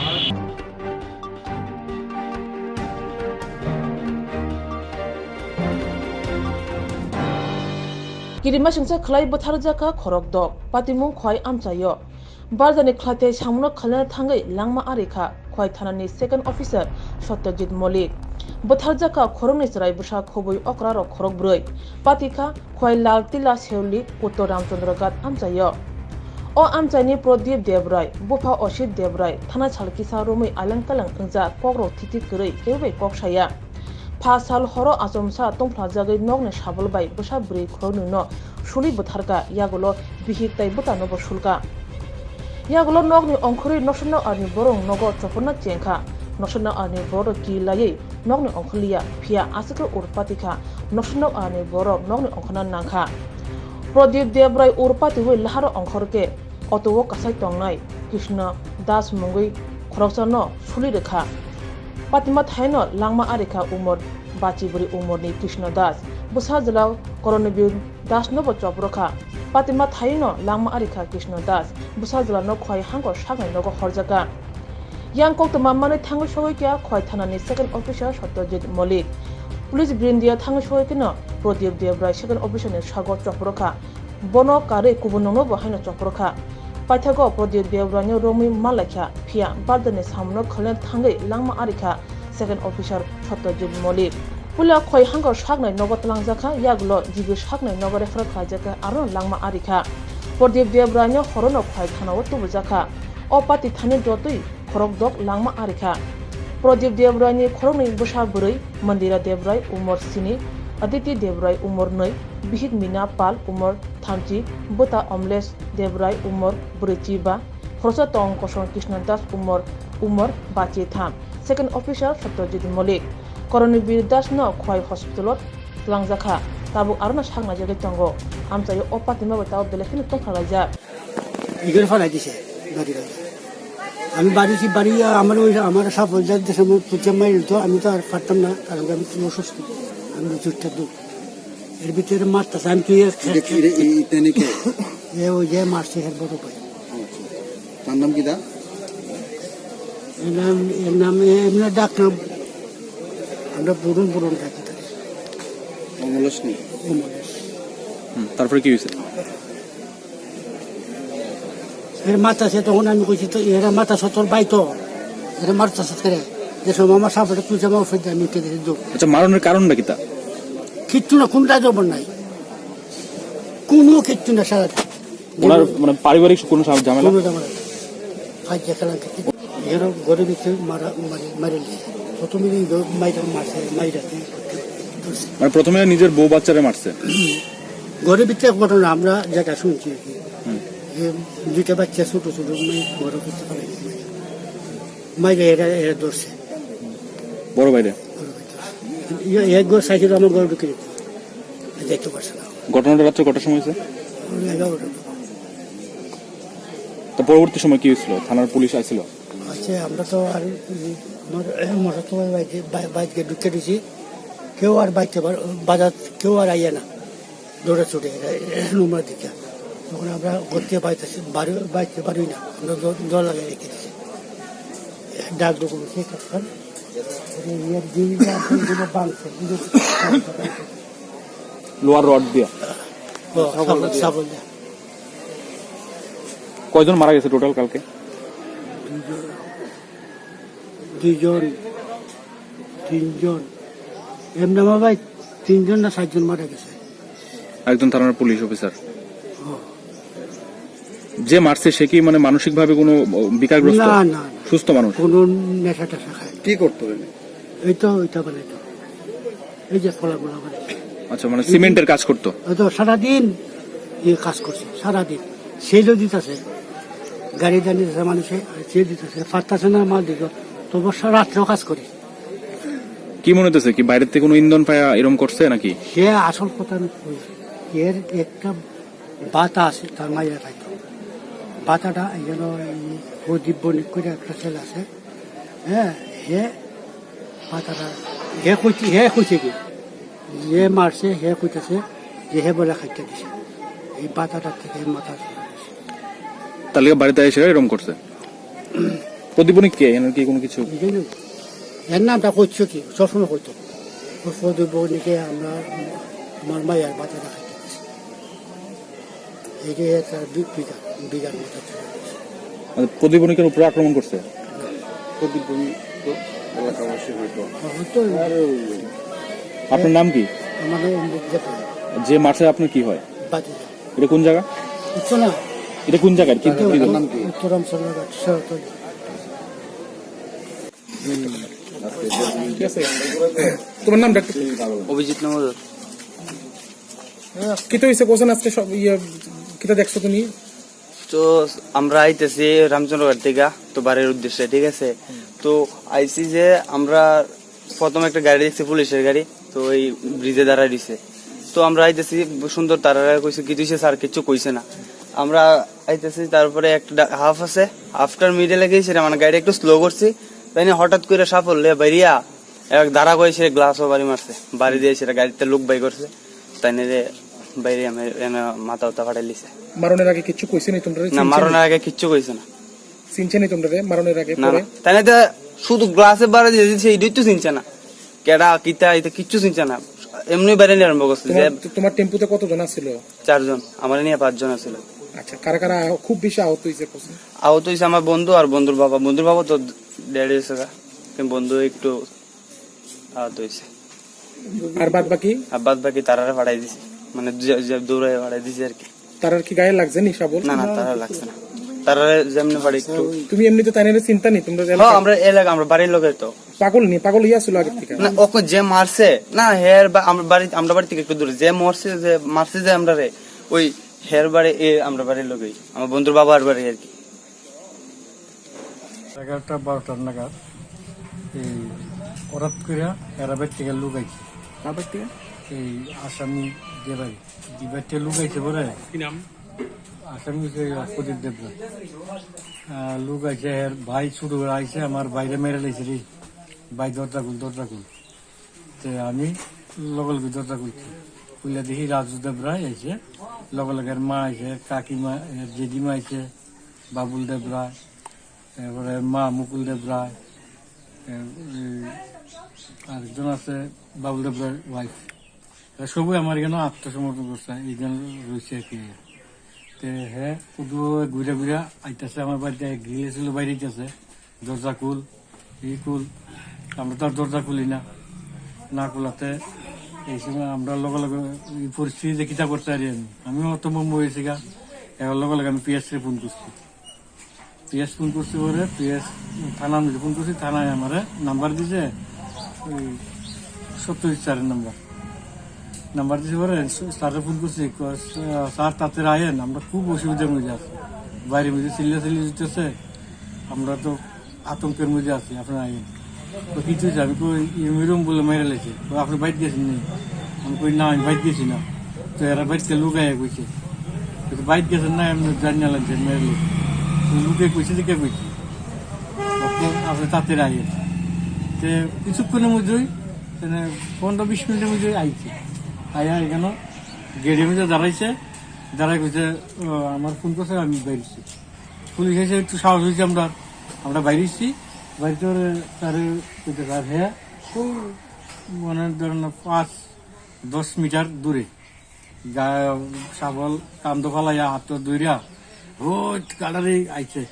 Kirimasingcha khlai bwtharjakha khorokdok, patimung khwai amchaio. Barjani khlaitei samunok khalina thangwi langma arikha khwai thanani second officer Satyajit Malik. Bwtharjakha khoroknwi chwrai bwsa khobwi okrarok khorokbrwi. Patikha khwai Lal Tila Seoli, Uttor Ramchandra Ghat amchaio. O amchaini Pradip Debrai, bupha Osit Debrai, thana sal kisa romwi aleng kaleng wngjak, kokrok thiti kwrwi, kebo bai kok saya. Pha sal horo achomsa tongphlajagwi nokni sabol bai bwsa bwrwi khoroknwino suli bwtharkha, yagulo bihik tai bwtanobo sulkha. Yagulo nokni ongkhorwi nosonno arni borok nogo chophorna chengkha. Nosonno arni borok ki laiwi nokni ongkhorliya, phiya aswkhe urpati kha. Nosonno arni borok nokni ongkhorna nangkha. Pradip Debrai urpatiwi laharo ongkhorkhe auto-o kasai tongnai Krishna Das mungwi khoroksano suli rwkha. Patima thaino langma arikha umor bachi bwrwi umorni Krishna Das. Bwsa jwla Koronobir Dasnobo chopro kha. Patima thaino langma arikha Krishna Das. Bwsa jwlano khwai hangko saknai nogo horjakha. Yang koktwma manwi thangwi sogwi kha khwai thanani second officer Satyajit Malik. Police brindia thangwi sogwi kheno Pradip Debrai second officer ni sago chopro kha. Bono karwi kubun noknobo haino chopro kha. Paithago Pradip Debraino romwi manlaikha, phiya barjani samunok khalina thangwi langma arikha second officer Satyajit Malik. Puila khoi hangkor saknai nogo twlangjakha, yagulo jibi saknai nogo refer khlaijakha, arono langma arikha. Pradip Debraino horono khoi thanao tubujakha. O pati thani dotwi khorokdok langma arikha. Pradip Debraini khoroknwi bwsa bwrwi Mandira Debrai umor sini, Aditi Debrai umor nwi, bihik Mina Pal umor thamchi, bwta Omlesh Debrai umor brwichi ba, khoroksa tong kosong Krishna Das umor, umor bachi tham. Second officer Satyajit Malik. Koronobir Dasno khwai hospitalo twlangjakha, tabuk arono saknaijagwi tongo. Amchaio o patima bai tabuk belai kheno tongthalaijak. Igor ফালাই দিছে বাড়ি বাড়ি। আমি বাড়ি কি বাড়ি আমার ওই আমার সব পঞ্চায়েত দেশে আমার পঞ্চায়েত মারি তো আমি তো আর পারতাম না, কারণ আমি খুব অসুস্থ। আমি দুধটা দু এর ভিতরে মারতেছে আমি তুই এটা কি রে, এই ইতানি কে? এ ওই যে মারছে এর বড় ভাই। তার নাম কি দা? এর নাম এর নাম এমনি ডাকলাম আমরা পুরন পুরন ডাকি তাকে। অমলেশ নি? অমলেশ। হুম, তারপরে কি হয়েছে? এর মারতেছে তখন আমি কইছি তো এরা মারতেছে তোর ভাই তো, এরা মারতেছে করে। যে সময় আমার সাপোর্টে তুলছে, আমার ফের আমি উঠে দিয়েছি দৌড়। আচ্ছা, মারণের কারণটা কিতা? কিচ্ছু না, কোনো দায় জবর নাই, কোনো কিচ্ছু না, সারা ওনার মানে পারিবারিক কোনো সা-, ঝামেলা? কোনো ঝামেলা নেই। আজ দেখালাম কি, এরা গরিব একটু মারা, মারি, মারি নিয়ে। প্রথমে এই গরিব মাইরা মারছে, মাইরা দিয়ে করতে ধরছে। মানে প্রথমে নিজের বউ বাচ্চারে মারছে? গরিব একটু এক ঘটনা আমরা যেটা শুনছি আর কি। হুম। যে দুইটা বাচ্চা ছোট ছোট মেয়ে বড় করতে পারে। মাইরে এরা, এরা ধরছে। বড় ভাইরে? বড় ভাই ধরছে। ইয়ে, এক ঘর সাইকেল আমার ঘর ঢুকে যেত। আর যাইতে পারছে না। ঘটনাটা রাত্রে কটার সময় হয়েছে? ওই এগারোটা। তো পরবর্তী সময় কি হয়েছিল? থানার পুলিশ আইছিল? আচ্ছা, আমরা তো আর, উম, আমার, এই মোটর তো বাইকে, বাই-, বাইকে ঢুকে দিছি। কেউ আর বাইতে পার-, বাজার কেউ আর আইয়া না। দৌড়ে ছুটে এরা, এরা নোংরা দিকে। তখন আমরা ঘর থেকে বাইতে আসি, বাড়ি, বাইতে পারি না। আমরা দর-, দর লাগাই রেখে দিছি। ডাক ডুক উঠে তখন। ওই ইয়ার দিন যে এখন দিনে বাঁধছে, কিন্তু লোহার রড দিয়ে? ও, সাবল, সাবল দিয়ে। কয়জন মারা গেছে টোটাল কালকে? দুইজন, তিনজন। এমনি আমার ভাই তিনজন না চারজন মারা গেছে। একজন থানার পুলিশ অফিসার। ও। যে মারছে সে কি মানে মানসিকভাবে কোনো বিকারগ্রস্ত? না, না, না। সুস্থ মানুষ? কোনো নেশা টেশা খায় না। কি করতো এমনি? এই তো, ওইটা বানাইতো। এই যে ফলা মোলা বানাইতো। আচ্ছা, মানে সিমেন্টের কাজ করতো? ওই তো সারাদিন এই কাজ করছে, সারাদিন। সেলও দিতেছে, গাড়ি দাঁড়িয়ে দিতেছে মানুষে, আর সেল দিতেছে, ফাটতেছে না মাল দিত, তবু সা-, রাত্রেও কাজ করে। কি মনে হইতেছে, কি বাইরের থেকে কোনো ইন্ধন পায়া এরম করছে নাকি? সে আসল কথা আমি কই, এর একটা বাতা আছে, তার মাঝে রাখতো। বাতাটা এই জন্য এই প্রদীপ বণিক করে একটা ছেলে আছে, হ্যাঁ, হে বাতাটা, হে কইছে, হে কইছে কি, যে মারছে, হে কইতেছে যে হে বলে খাইতে দিছে, এই বাতাটার থেকে মাথা। তাহলে বাড়িতে এসে এরকম করছে? প্রদীপ বণিক কে? এনার কি কোনো কিছু? বুঝলি? এর নামটা করছো কি? সবসময় করতো। ওই প্রদীপ বণিকে আমরা, আমার মায়ের বাচ্চাটা খাইতে দিছি। এই যে একটা বি-, বিঘা, বিঘার মতো ছিল। মানে প্রদীপ বণিকের উপরে আক্রমণ করছে? না। প্রদীপ বণিক তো এলাকাবাসী হয়তো। হয়তো। আপনার নাম কি? আমার নাম অমৃত দেবরায়। যে মারছে আপনার কি হয়? ভাতিজা। এটা কোন জায়গা? উত্তর না। এটা কোন জায়গা? কি, এটা কি উত্তর, নাম কি? উত্তর রামচন্দ্রঘাট, শহরতলি। ঠিক আছে। তোমার নামটা একটু? অভিজিৎ নমোদর। কিতা হইছে কোসেন আজকে সব ইয়ে, কিতা দেখছো তুমি? তো আমরা আইতেছি রামচন্দ্রঘাট থেকে, তো বাড়ির উদ্দেশ্যে, ঠিক আছে? তো আইছি যে আমরা প্রথম একটা গাড়ি দেখছি, পুলিশের গাড়ি, তো ওই ব্রিজে দাঁড়ায় দিছে। তো আমরা আইতেছি, সুন্দর তারারা কইছে, "কি দিছে স্যার?" কিচ্ছু কইছে না। আমরা আইতেছি, তারপরে একটা হাফ আছে, হাফটার মিডলে গিয়ে সেটা মানে গাড়ি একটু স্লো করছি, তাই নিয়ে হঠাৎ করে সাফল্যে বাইরিয়া এক দাঁড়া করে সে গ্লাসও বাড়ি মারছে, বাড়ি দিয়ে সেটা গাড়িতে লোক বাই করছে, তাই নিয়ে বাইরে আমি এনে মাথা উতা ফাটাই লিছে। মারণের আগে কিচ্ছু কইছে নি তোমরা? না, চিনছে নি? মারণের আগে কিচ্ছু কইছে না। চিনছে নি তোমরা রে মারণের আগে না, পরে? না। তাই নিয়ে তো শুধু গ্লাসে বাড়ি দিয়ে দিছে, এটাই তো চিনছে না। কেডা, কিতা, এটা কিচ্ছু চিনছে না। এমনি বেড়ানি আরম্ভ করছে যে তোমার, তোমার টেম্পুতে কতজন আছিল? চারজন, আমার নিয়ে পাঁচজন আছিল। আচ্ছা, কারা কারা আহ-, খুব বেশি আহত হয়েছে কোসেন? আহত হয়েছে আমার বন্ধু আর বন্ধুর বাবা। বন্ধুর বাবা তো ডেড হয়েছে গা। কিন্তু বন্ধু একটু আহত হয়েছে। আর বাদ বাকি? আর বাদ বাকি তারারে ফাটাই দিছি, মানে যে, যে দৌড়ে ফাটাই দিছি আর কি। তারার কি গায়ে লাগছে নি শাবল? না, না, তারা লাগছে না। তারারে যেমনি ফাটাই একটু। তুমি এমনিতে তাইনারে চিনতা নি? তোমরা যে হ্যাঁ, এলাকার? আমরা এলাকা, আমরা বাড়ির লোকের তো। পাগল নি? পাগল ইয়া ছিল আগের থেকে? না, ওকে যে মারছে, না, হের বা-, আমরা বাড়ি, আমরা বাড়ি থেকে একটু দূরে। যে মরছে, যে মারছে যে আমরা রে, ওই হের বাড়ি, এ, আমরা বাড়ির লোকেই। আমার বন্ধুর বাবার বাড়ি আর কি। এগারোটা বারোটার নাগাদ এই হঠাৎ করে এরা বাড়ি থেকে লুকাইছে। কার বাড়ি থেকে? এই আসামি যে বাড়ি, যে বাড়িতে লুকাইছে পরে। কি নাম? আসামি হচ্ছে প্রদীপ দেবরা। আহ, লুকাইছে, এর ভাই ছোট করে আইছে, আমার বাইরে মেরে লাইছে রে। ভাই দরজা খুল, দরজা খুল। তে আমি লগে লগে দরজা খুলছি। খুলে দেখি রাজু দেবরা আইছে, লগে লগে এর মা আইছে, কাকিমা, এর জেঠিমা আইছে, বাবুল দেবরা, এরপরে মা মুকুল দেবরা, এ, এই আরেকজন আছে বাবুল দেবরার ওয়াইফ। এরা সবই আমার এখানে আত্মসমর্পণ করছে, এখানে রয়েছে আর কি। তে হ্যাঁ, শুধু ঘুরে ঘুরে আইতাছে আমার বাড়িতে, গ্রিল ছিল বাইরে আইতাছে, দরজা খুল, এই খুল। আমরা তো আর দরজা খুলি না, না খোলাতে এই সময় আমরা লগে লগে এই পরিস্থিতি যে কিতা করতে পারি আমি, আমিও হতভম্ব হয়েছি গা। এবার লগে লগে আমি পিএস রে ফোন করছি, পিএস ফোন করছি পরে পিএস থানা আমি ফোন করছি, থানায় আমার নাম্বার দিছে ওই সত্যজিৎ স্যারের নাম্বার। নাম্বার দিছে পরে স্যারে ফোন করছি, কয়, "স্যার, তাড়াতাড়ি আয়েন, আমরা খুব অসুবিধার মধ্যে আছি, বাইরের মধ্যে চিল্লা চিল্লি দিতেছে, আমরা তো আতঙ্কের মধ্যে আছি, আপনারা আয়েন।" তো কিছু হয়েছে? আমি কই, "এরম এরম বলে মেরে লেছে।" তো আপনি বাইরে গেছেন নি? আমি কই, "না, আমি বাইরে গেছি না।" তো এরা বাইরে লুকাইয়া কইছে, তো বাইরে গেছেন না, এমনি জানি না লাগছে মেরে লেছে। তো লুকে কইছে যে কে কইছে, তখন আপনি তাড়াতাড়ি আয়েন। তো কিছুক্ষণের মধ্যেই, মানে, পনেরো বিশ মিনিটের মধ্যেই আইছে। আয়া এখানে গেটের মধ্যে দাঁড়াইছে, দাঁড়াই কইছে, "ও, আমার ফোন করছে, আমি বাইরেছি।" পুলিশ এসে একটু সাহস হয়েছে আমরা, আমরা বাইরেছি। বাড়িতে ওরে তারে কইতে পারে, হ্যাঁ, খুব, মানে, ধরেন না, পাঁচ দশ মিটার দূরে গা-, শাবল কান্দো ফালাইয়া হাত ধইরা, "ও, কাটারে আইছে।"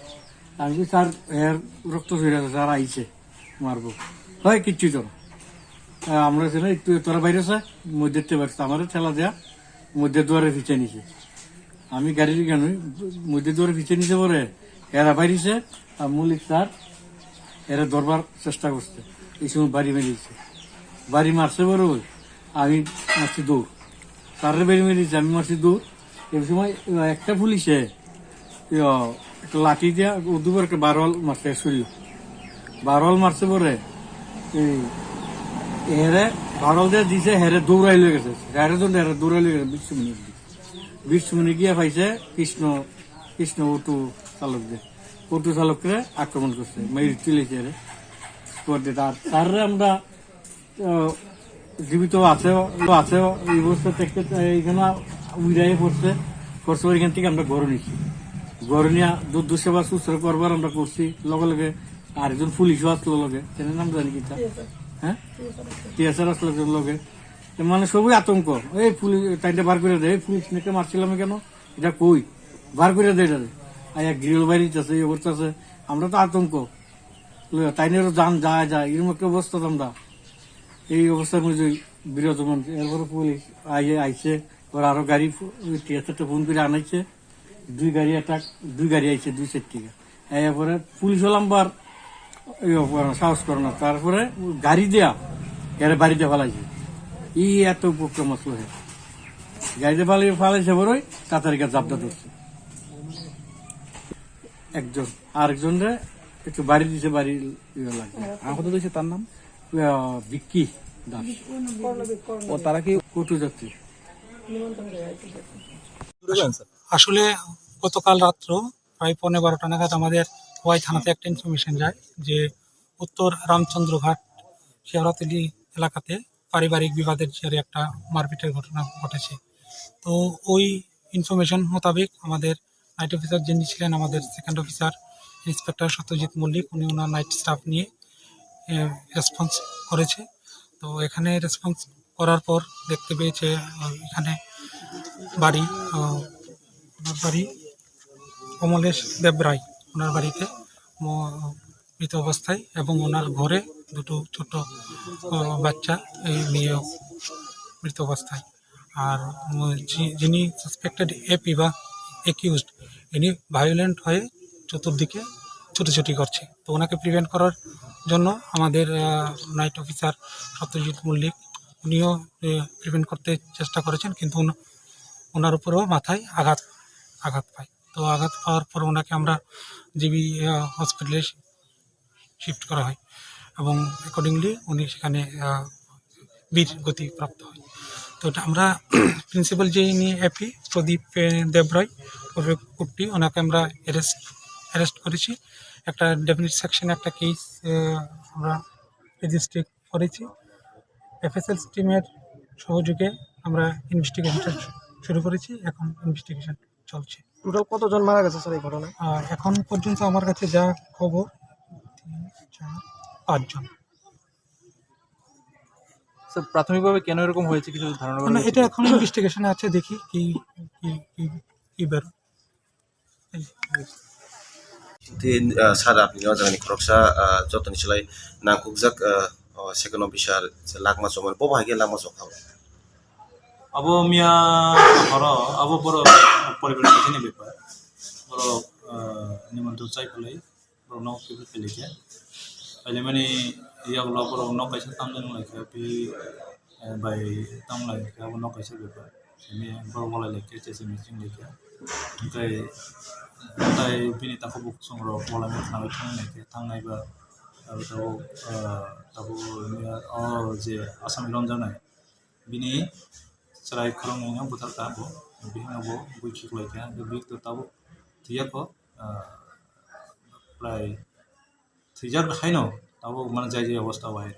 আমি কই, "স্যার, এর রক্ত ঝরে আছে, স্যার আইছে, মারবো।" "হয়, কিচ্ছু তো না।" আহ, আমরা ছিল একটু, "তোরা বাইরে আছে, মধ্যে তে পারছে।" আমারে ঠেলা দেয়া মধ্যে দুয়ারে ফিচে নিছে। আমি গাড়ির কেন মধ্যে দুয়ারে ফিচে নিছে পরে এরা বাইরেছে, আর মল্লিক স্যার এরা ধরবার চেষ্টা করছে। এই সময় বাড়ি মেরেছে, বাড়ি মারছে বড়, আমি মারছি দৌড়, স্যারের বাড়ি মেরেছে, আমি মারছি দৌড়। এই সময় একটা পুলিশে, ইয়ো, একটা লাঠি দিয়া ও দুবার একটা বারোয়াল মারছে, এক শরীর বারোয়াল মারছে পরে এই এরে বারোয়াল দিয়ে দিছে, হেরে দৌড়াই লয়ে গেছে, হেরে জন হেরে দৌড়াই লয়ে গেছে। বিশ মিনিট, বিশ মিনিট গিয়া পাইছে কৃষ্ণ, কৃষ্ণ অটো চালক দিয়ে, অটো চালকরে আক্রমণ করছে, মেরে তুলেছে এরে। Spot dead. আর স্যাররে আমরা আহ, জীবিত আছে, আছে, এই অবস্থা দেখতে, এইখানে উইরাই পড়ছে, পড়ছে, ওইখান থেকে আমরা ঘরে নিচ্ছি। ঘরে নিয়ে দু-, দুঃসেবা শুশ্রূষা করবার আমরা করছি। লগে লগে আরেকজন পুলিশও আসলো লগে, তার নাম জানি কিতা? হ্যাঁ? টিএসআর আসলো একজন লগে। তো মানে সবই আতঙ্ক। এই পুলিশ, তাইটা বার করে দেয়, "এই পুলিশ নাকি মারছিলাম কেন? এটা কই? বার করে দেয় এটারে।" আর এক গ্রিল বাইরে আছে, এই অবস্থা আছে। আমরা তো আতঙ্ক। লইয়া তাইনেরও জান যায় যায়, এরকম একটা অবস্থা তো আমরা। এই অবস্থার মধ্যে বিরাজমান। এরপরে পুলিশ আইয়ে আইছে, ওরা আরো গাড়ি ফো-, ওই টিএসআরটা ফোন করে আনাইছে, দুই গাড়ি অ্যাটাক, দুই গাড়ি আইছে দুই সাইড থেকে। এরপরে পুলিশ হলাম বার, এই ওপরে সাহস করে না, তারপরে গাড়ি দেয়া এরা বাড়িতে ফালাইছে। এই এত উপক্রম আসলো হে, গাড়িতে ফালাই ফালাইছে বড়ই, তাড়াতাড়ি গিয়ে জাবটা ধরছে একজন, আরেকজন রে একটু বাড়ি দিছে, বাড়ি ইয়ে লাগে। আহত হয়েছে তার নাম? আহ, বিক্কি দাস। ও তারা কি? অটো যাত্রী। আসলে গতকাল রাত্র প্রায় পৌনে বারোটা নাগাদ আমাদের খোয়াই থানাতে একটা ইনফরমেশন যায় যে উত্তর রামচন্দ্রঘাট শেওড়াতলি এলাকাতে পারিবারিক বিবাদের জেরে একটা মারপিটের ঘটনা ঘটেছে। তো ওই ইনফরমেশন মোতাবেক আমাদের নাইট অফিসার যিনি ছিলেন, আমাদের সেকেন্ড অফিসার ইন্সপেক্টর সত্যজিৎ মল্লিক, উনি ওনার নাইট স্টাফ নিয়ে রেসপন্স করেছে। তো এখানে রেসপন্স করার পর দেখতে পেয়েছে, আহ, এখানে বাড়ি, আহ, ওনার বাড়ি কমলেশ দেব রায়, ওনার বাড়িতে ম-, মৃত অবস্থায় এবং ওনার ঘরে দুটো ছোট, আহ, বাচ্চা, এই মেয়েও মৃত অবস্থায়। আর, উম, যি-, যিনি সাসপেক্টেড এপি বা অ্যাকিউজড, ইনি ভায়োলেন্ট হয়ে চতুর্দিকে ছুটোছুটি করছে। তো ওনাকে প্রিভেন্ট করার জন্য আমাদের, আহ, নাইট অফিসার সত্যজিৎ মল্লিক, উনিও, আহ, প্রিভেন্ট করতে চেষ্টা করেছেন, কিন্তু ওন-, ওনার উপরেও মাথায় আঘাত, আঘাত পায়। তো আঘাত পাওয়ার পর ওনাকে আমরা জিবি, আহ, হসপিটালে শিফট করা হয় এবং অ্যাকর্ডিংলি উনি সেখানে, আহ, বীর গতি প্রাপ্ত হয়। তো এটা আমরা প্রিন্সিপাল যে ইনি এপি প্রদীপ, আহ, দেবরায় ওরফে কুট্টি, ওনাকে আমরা অ্যারেস্ট, অ্যারেস্ট করেছি। একটা ডেফিনিট সেকশনে একটা কেস, আহ, আমরা রেজিস্ট্রি করেছি। এফএসএলস টিমের সহযোগে আমরা ইনভেস্টিগেশন শুরু করেছি, এখন ইনভেস্টিগেশন চলছে। টোটাল কতজন মারা গেছে স্যার এই ঘটনায়? আহ, এখন পর্যন্ত আমার কাছে যা খবর, তিন, চার, পাঁচজন। স্যার, প্রাথমিকভাবে কেন এরকম হয়েছে কিছু ধারণা করা মানে, গেছে? এটা এখন ইনভেস্টিগেশনে আছে, দেখি কি, কি, কি, কি বেরোয়। এই। Tei, ah, sir, apni o jagani khoroksa, ah, jotoni slai nangkukjak, ah, o second officer se lakma chomani, bo bahai khe lakma chokha. Abo miya horo, abo borok poribar kaisa ni bepar. Borok, ah, nimonton chai phalai, borok nok khe phailai khe. Phailai mani yagulo borok nok kaisa tamjani lai khe, pi, eh, bai tamlai khe abo nok kaisa bepar. Simi borok walai lai khe, chese meeting lai khe. Tei, tei bini takhuk bukhuk songrok walai ma khnalai thang lai khe, thangnai ba, abo tabuk, ah, tabuk miya, o je Assam ni romjaknai. Bini chwrai khoroknwi no bwthar kha bo, bihik no bo bui khiklai kha, bihik to tabuk thwiya kho, ah, prai thwijak haino tabuk mane jai jai obostha o hai.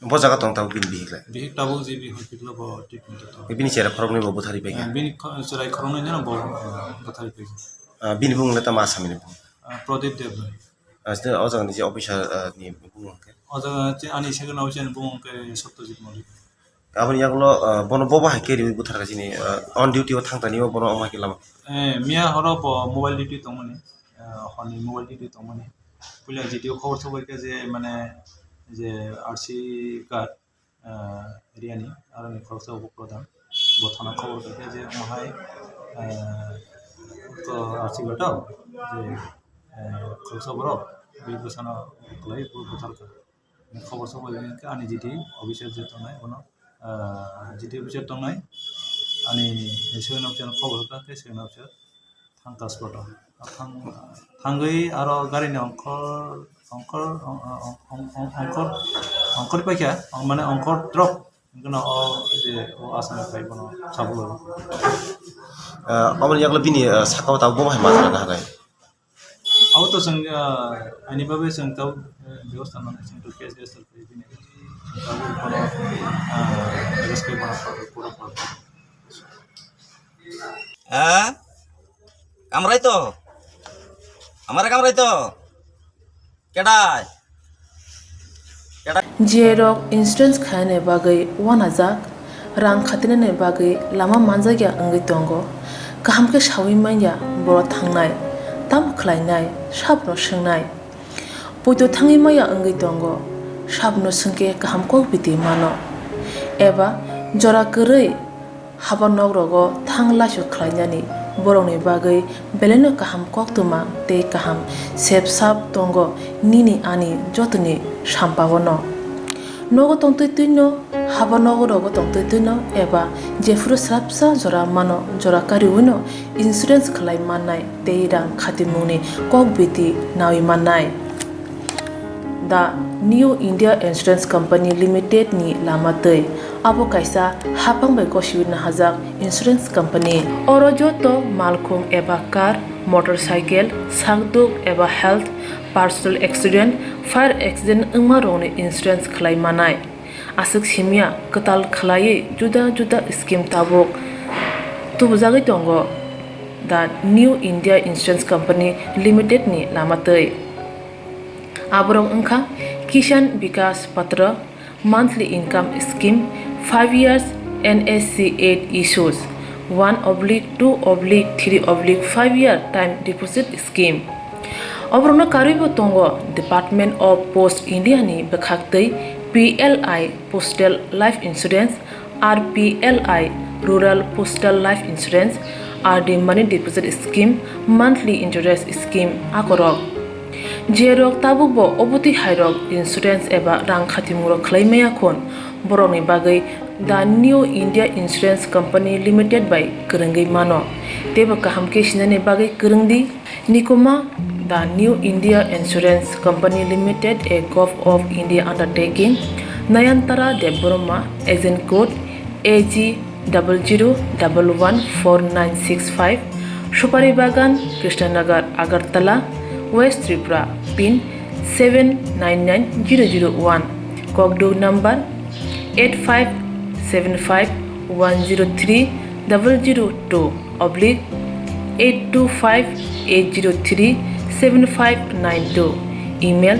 Bo jaga tong tabuk bini bihik lai? Bihik tabuk je bihik hospital o bo treatment o tongo. Bini chwrai khoroknwi bo bwtharwi pai kha? Ah, bini kho-, chwrai khoroknwi no bo, ah, bwtharwi pai kha. Ah, bini bumung le tamo Assam ni bumung? Ah, Pradip Debbarma. Ah, o jaga ni je officer, ah, ni bumung khe? O jaga ani second officer ni bumung khe Satyajit Malik. Aboni yagulo, ah, bono bo bahai khe riwi bwthar kha chini, ah, on duty o thang tani o bono omo hai khe lama. Eh, miya horo bo mobile duty tongmani, ah, horni mobile duty tongmani. Puila G T O khobor sobai khe je mane je R C card, ah, area ni, aroni khoroksa upo pradhan. Bo thana khobor khe je omo hai, ah, to R C card o je, ah, khoroksa borok bini bwsano kwlai bwthar kha. Khobor sobai hwnkhe ani G T officer je tongnai bono, ah, G T officer tongnai, ani second officer no khobor rwkha khe second officer thang kha spot o. Thang, thangwi aro gari ni ongkhor, ongkhor, ong-, ong-, ong-, ong-, ongkhor, ongkhor paikha, ong-, mane ongkhor drop, hwnkhe no o je o Assam ni phai bono sabulai. Ah, aboni yagulo bini, ah, saka o tabuk bo hai majra na hanai? Abo to chwng, ah, ani bagwi chwng tabuk, eh, bebostha manwi chwng to case register khlai bini. Tabuk bono, ah, respect bono pura pura. Ha? Kamrai to? Amare kamrai to? Kedai? Jerok insurance khainani bagwi uanajak, rang khatinani bagwi lama manjakya wngwi tongo. Kaham khe saui manya borok thangnai, tamo khlainai, sabono swngnai. Poito thangwi manya wngwi tongo, sabono swngkhe kaham kok biti mano. Eba jora kwrwi haba nokrogo thang laisok khlainani borokni bagwi belaino kaham koktwma tei kaham sep sap tongo nini ani jotoni sampao no. Nogo tongtwi twino, haba nokrogo tongtwi twino eba jephuru swrapsa jora mano jora kariwino insurance khlai mannai tei rang khatimungni kok biti naui mannai. The New India Insurance Company Limited ni lama twi. Abo kaisa haphang bai gosiwi nahajak insurance company. Oro joto malkhung eba car, motorcycle, sakduk eba health, personal accident, fire accident wngma rokni insurance khlai manai. Aswk simya kwtal khlaiwi juda juda scheme tabuk tubujagwi tongo the New India Insurance Company Limited ni lama twi. Aborok wngkha Kisan Vikas Patra, monthly income scheme, five years N S C eight issues, one oblique two oblique three oblique five year time deposit scheme. Oborokno karwibo tongo Department of Post India ni bwkhaktwi P L I Postal Life Insurance, R P L I Rural Postal Life Insurance, R D Money Deposit Scheme, Monthly Interest Scheme akorok. Jerok tabukbo obotwi hairok insurance eba rang khatimungrok khlai maya khun, borokni bagwi The New India Insurance Company Limited bai kwrwngwi mano. Teibo kaham khe sinani bagwi kwrwng di. Nikoma, The New India Insurance Company Limited, a Govt of India undertaking, Nayantara Debbarma, agent code A G double zero double one four nine six five, Supari Bagan, Krishnanagar, Agartala, West Tripura, pin seven nine nine zero zero one, kokduk number eight five seven five one zero three double zero two oblique eight two five eight zero three seven five nine two, email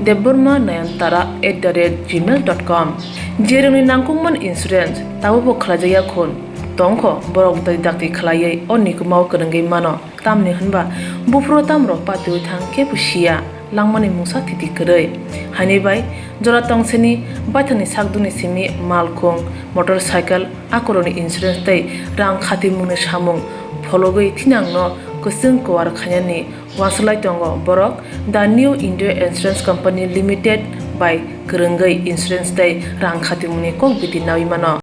debbarma nayantara at the rate gmail dot com. Jerokni nangkukmani insurance tabukbo khlaijakya khun, Tongkho borok bwtwi dakti khlaiwi o nikumao kwrwngwi mano, tamni hwnba buphuru tamrok patiui thang khe bo siya langmani mungsa thiti kwrwi. Haini bai jora tongsini baithangni sakduni simi malkhung, motorcycle, akoroni insurance tei rang khatimungni samung phologwi thinangno kwchwng kuar khainani wanswlai tongo borok The New India Insurance Company Limited bai kwrwngwi insurance tei rang khatimungni kok biti naui mano.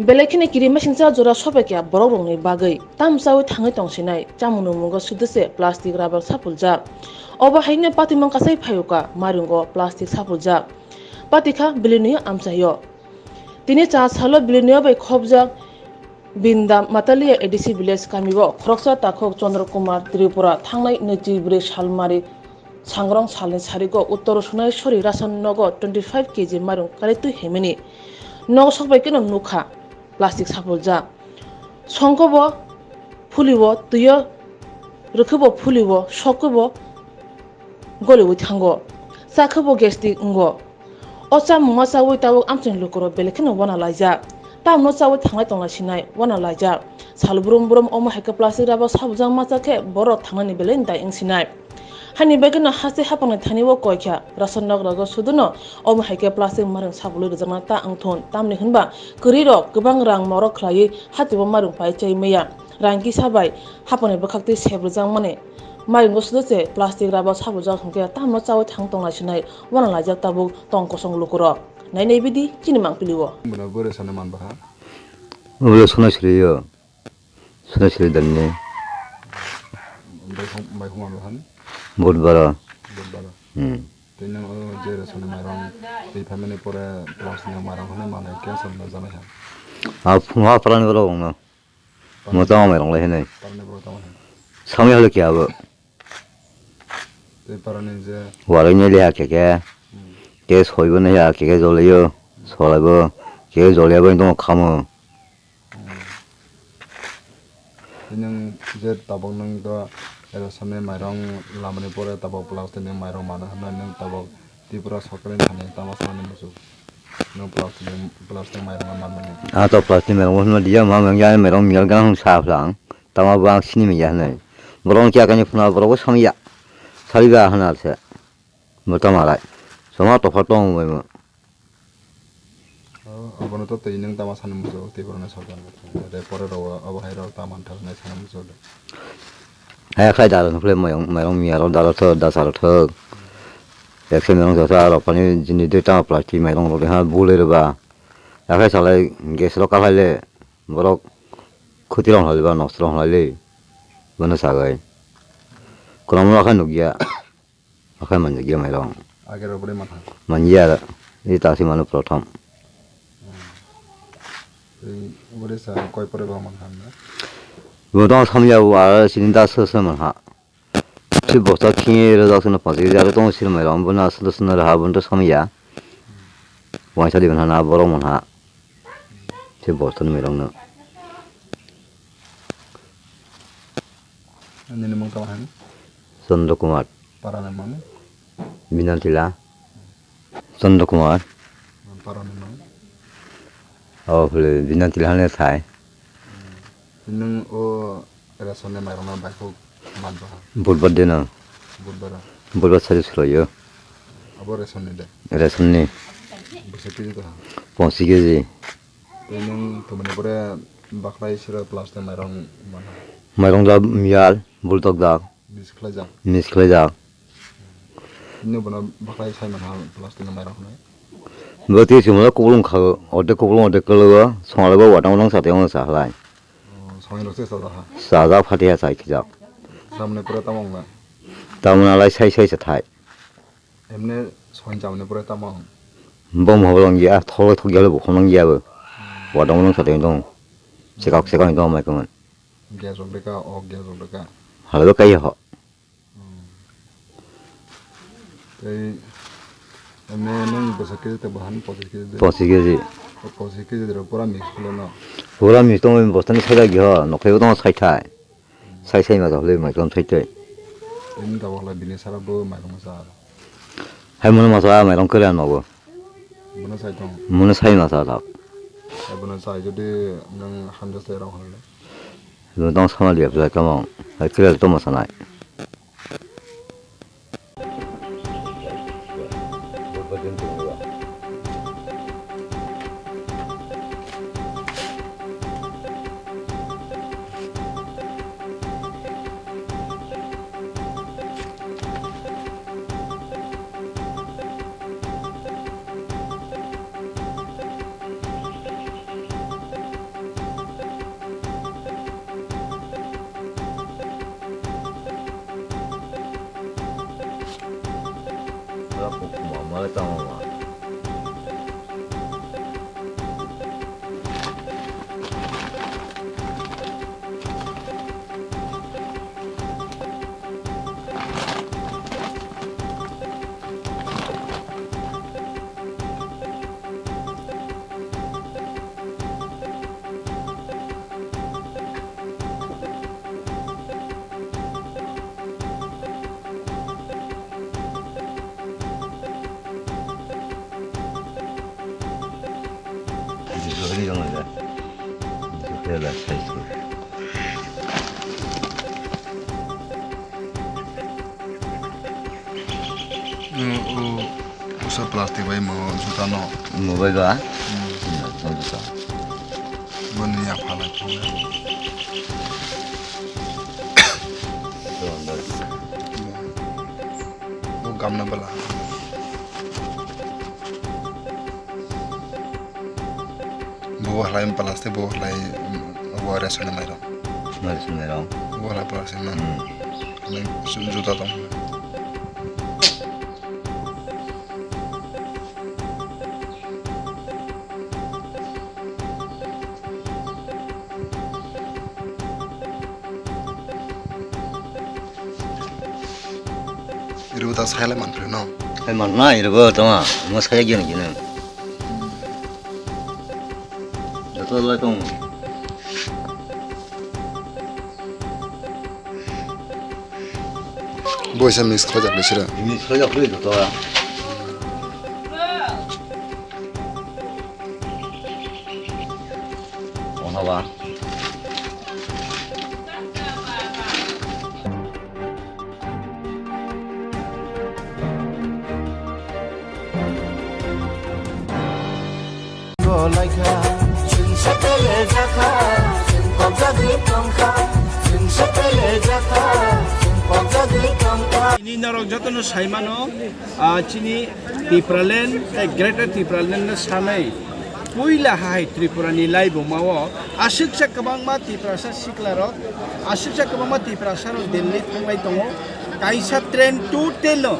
Belai kheno kirimasingcha jora sobaikha borokrokni bagwi. Tam chaui thangwi tongsinai, chamung nungmungo suduse plastic rubber sapuljak. Obo haino patimang kasai phaiuka, mairungo plastic sapuljak. Patikha bilini amchaio. Tini cha salo bilini bai khobjak Binda Matalia A D C village kamio khoroksa takhuk Chandra Kumar Tripura thangnai nwichi bwrwi salmari sangrong salni sarigo Uttor Sonaiswari ration nogo twenty five K G mairung karitwi himini nogo sokbai keno nukha plastic sapuljak. Songkhe bo phuliwo, twiyo rwkhe bo phuliwo, sokhe bo goliwi thango, chakhe bo gastric wngo. O chamungma chaui tabuk amchaini lukurok belai kheno uanalaijak. Tamno chaui thanglai tonglai sinai uanalaijak. Sal brum brum omo hai khe plastic rubber sabujakma chakhe borok thangnani belai dai wngsinai. Haini bagwino haste haphangni thani o koi kha, ration nok rogo suduno omo hai khe plastic mairung sabulwi rwjakna ta wngthun, tamni hwnba kwrwirok kwbang rang morok khlaiwi hatio mairung pai chai maya, rang kisa bai haphangni bwkhaktwi sep rwjakmani mairungo sudu se plastic rubber sabujak hwnkhe tamno chaui thang tongnai sinai uanalaijak tabuk tong kosong lukurok. Nai nai bidi chini mangpilio. Bono bwrwi sano manbaha. Ulo sona siriyo. Sona siri dalni. Bai khum, bai khum ano han. Budbara. Budbara. Hmm. Tei nang o je ration ni mairung tei family pore plastic ni mairung hwnwi manwi khe aswk no janai ha. A phungo a pran borok wngno. Moto mairung lai hinwi. Parani borok tamo hin. Samya holo kya bo. Tei parani je. Waroi ni liha keke. Hmm. Ke soibo ni ya keke jolio. Solaibo. Ke jolia bo tong khamo. Tei nwng je tabuk nwng to ration ni mairung lamani pore tabuk plastic ni mairung mano hwnwi nwng tabuk Tripura sorkar ni thani tamo sanani muchuk? Nwng plastic ni, plastic mairung no manmani. Ah, to plastic mairung no diya ma, yang yang mairung miyal gang sa phlang. Tamo bang sini miya hwnwi. Borok kya kani phuna borok bo samya. Sariba hwnal se. Bo tamo rai. Soma topha tong bai mo. Oh, abono to twi nwng tamo sanani muchuk, tei borokno sorkar ni thani. Tei pore rok abo hai rok tamo thang nai sanani muchuk. Hai khai dal nukle mairung, mairung miya rok dal thok, dasa rok thok. Ekse mairung jasa rok pani jini dui tamo plastic mairung rok ha bulai rwba. Akhai salai gas rok kahlai le borok khuti rok halai ba nosto rok halai le. Bono sagai. Kwlangma khe nukya. Akhai manjak ya mairung. Age rok bwrwi manha. Manya, i tasi mano prothom. Tei bwrwi sa koi pore bo manha na? Bo tong samya bo aro sini da so so manha. Si bosta khe rwjak sino pachi kg aro tong sir mairung bo na so so na raha bo to samya. Waisa di manha na borok manha. Si bosta ni mairung no. Nini mung tamo hai? Chandra Kumar. Para ni mung? Binantila. Chandra Kumar. Para ni mung? Oh, hwle Binantila hane sai. Nung o ration ni mairung no bai khuk man ba? Budbar dino. Budbar. Budbar sari suroyo. Abo ration ni de? Ration ni. Bwswk kg to ha? Ponsi kg. Tei nwng tumani pore bakhlai sira plastic mairung mana? Mairung da miyal, bultok da. Miss khlaijak. Miss khlaijak. Nwng bono bakhlai sai manha plastic ni mairung hwnwi? Bo twi chumala kuplung kha, orde kuplung orde kwlwgo, songala bo watang watang satwi wngsa halai. Oh, songwi rok se sajak ha? Sajak phatiha sai khijak. Samni pore tamo wngla? Tamoni alai sai sai se thai. Emne soin chamani pore tamo? Bo mohol wngya, tholo thokya le bukhum wngya bo. Wadang nung sateng dong. Sekak sekak dong mai kaman. Gas rok deka, o gas rok deka. Hala bo kaiya ho. Tei emne nung bwsa kg te bahan pochis kg de? Pochis kg. Pochis kg de pura mix khlai no? Pura mix tong bostani sajak ya ho, nokhai bo tong sai thai. Sai sai ma jok le mai kolom sai tei. Tei nini tabok le bini sara bo mairung sa. Hai mano masa mairong kwrwi ang nogo. Bono sai tong. Mano sai masa tak. Hai bono sai jodi nang hamjak sai rong hal. Bono tong sama liya pula tamo. Hai kwrwi tamo sanai. Usa plastic bai mo juta no. Mo bai ba? Hmm. Hmm, mo juta. Boni ya phalai phone. Ito andar. Bo gamna bala. Bo halai plastic bo halai, mm, bo ration mairok. Ration mairok. Bo halai plastic na. Hmm. Halai juta tong. Iribo ta saila manpre no? Hai man na iribo tama, mo saya gini gini. Joto lai tong. Boisa mix khlai jak sira. Mix khlai jak joto. Ono ba. Ini norok jotono saimano, ah, chini Tipraland tei Greater Tipraland no sanai puila hai Tripura ni laibuma o aswksa kwbangma Tiprasa sikla rok, aswksa kwbangma Tiprasa rok Delhi thanglai tongo. Kaisa train total no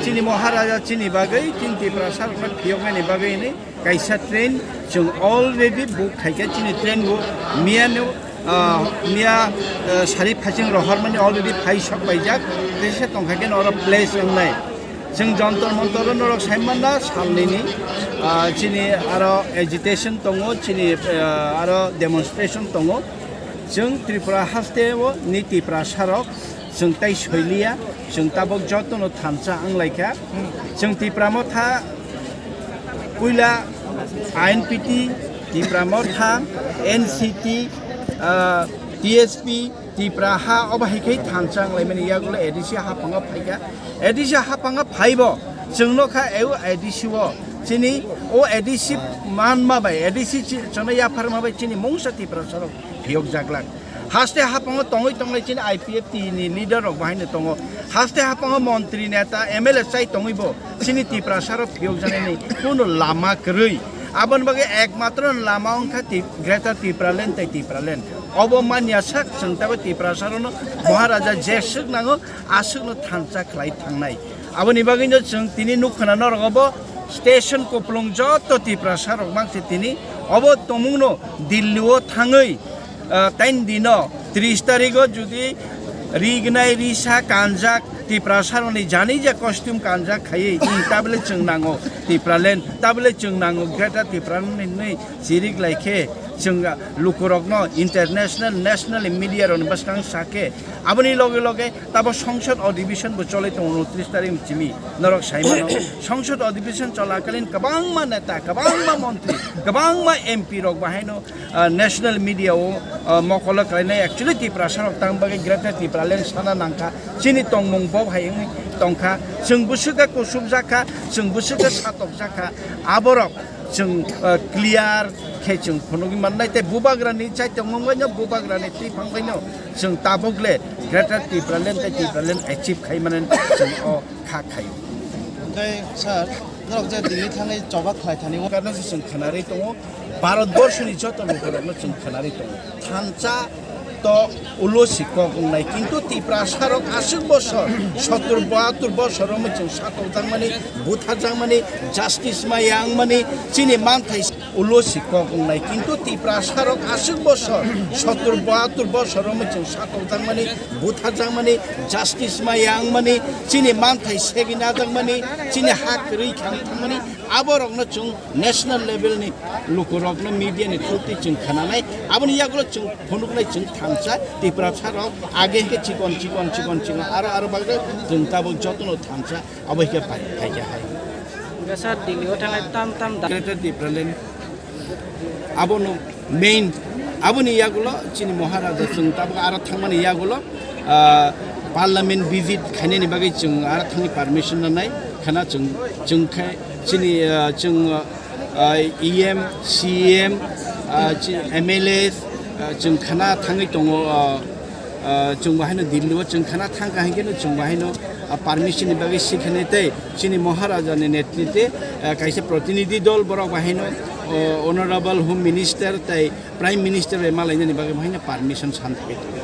chini Maharaja chini bagwi, chini Tiprasa rok no phiyoknani bagwi hinwi kaisa train chwng already book khaikha. Chini train bo miya no, ah, miya, ah, sari phaichwng rohormani already phai sok paijak, tei se tongkha khe oro place wngnai. Chwng Jantar Mantar o norok sai manna salnini, ah, chini aro agitation tongo, chini, ah, aro demonstration tongo. Chwng Tripura haste o ni Tiprasa rok chwng tai soiliya, chwng tabok jotono thansa wnglaikha. Chwng Tipra Motha puila I N P T, Tipra Motha, N C T, ah, T S P, Tipra ha obo hai khai thansa wnglaimani yagulo A D C haphango phaikha. A D C haphango phaibo chwng nokha A D C o chini o A D C manma bai, A D C chi-, chwngno yapharma bai chini mungsa Tiprasa rok phiyokjaglak. Haste haphango tongwi tonglai chini I P F T ni leader rok bahaino tongo. Haste haphango montri, neta, M L A chai tongwi bo chini Tiprasa rok phiyokjaknani kuno lama kwrwi. Aboni bagwi ekmatro lama wngkha Ti-, Greater Tipraland tei Tipraland. Obo manya sak chwng tabo Tiprasa rokno Maharaja jeswk nango, aswkno thansa khlai thangnai. Aboni bagwino chwng tini nukha na norok obo station kupulung joto Tiprasa rok mangsi tini obo tongmungno Delhi o thangwi, ah, tain dino tris tarigo judi rignai risa kanjak Tiprasa rokni jani ja costume kanjak khaiwi tabole chwng nango Tipraland, tabole chwng nango Greater Tipraland hinwi chirik lai khe Chwng lukurokno international, national media rokni bwskang sakhe, aboni loge loge tabo songsod adhibeshon bo cholwi tongo, unotris tarik simi norok saimano. Songsod adhibeshon cholakalin kwbangma neta, kwbangma montri, kwbangma M P rok bahaino, ah, national media o, ah, mokolo khlainai. Actually Tiprasa rok tang bagwi Greater Tipraland sana nangkha, chini tongmung bo hai wngwi tongkha, chwng bwswk khe kusubjak kha, chwng bwswk khe satokjak kha, aborok chwng, ah, clear khe chwng phunugwi mannai, tei bubagrani chaitongmung baino, bubagrani twiphang baino chwng tabuk le Greater Tipraland tei Tipraland achieve khai mani chwng o kha khaio. Tei sir, norok je Delhi thangwi choba khlai thani o karno se chwng khwnarwi tongo, Bharat borshoni joto lukurokno chwng khwnarwi tongo. Thansa to ulo si kok wngnai, kintu Tiprasa rok aswk bosor, sottor bahattor bosor romwi chwng satokjakmani, butharjakmani, justice ma yangmani, chini manthai ulo si kok wngnai, kintu Tiprasa rok aswk bosor, sottor bahattor bosor romwi chwng satokjakmani, butharjakmani, justice ma yangmani, chini manthai segwi najakmani, chini hak rwi khang thangmani, aborokno chwng national level ni lukurokno media ni through twi chwng khwnanai, aboni yagulo chwng phunuknai chwng thansa Tiprasa rok age hwnkhe chikon chikon chikon chikon aro aro bagwi chwng tabuk jotono thansa abo hwnkhe pai phaikha hai. Hwnkhe sir, Delhi o thangnai tam tam da- Greater Tipraland abono main, aboni yagulo chini Maharaja chwng tabuk aro thangmani yagulo, ah, parliament visit khainani bagwi chwng aro thangwi permission nanai khana chwng, chwng khe chini, ah, chwng, ah, E M, C M, ah, chi-, M L As, ah, chwng khana thangwi tongo, ah, ah, chwng bahaino Delhi o chwng khana thangkha hinkhe no chwng bahaino, ah, permission ni bagwi sikhanai tei chini Maharaja ni netritwe, ah, kaisa protinidhi dol borok bahaino, oh, Honorable Home Minister tei Prime Minister bai malainani bagwi bahaino permission san thangwi tongo.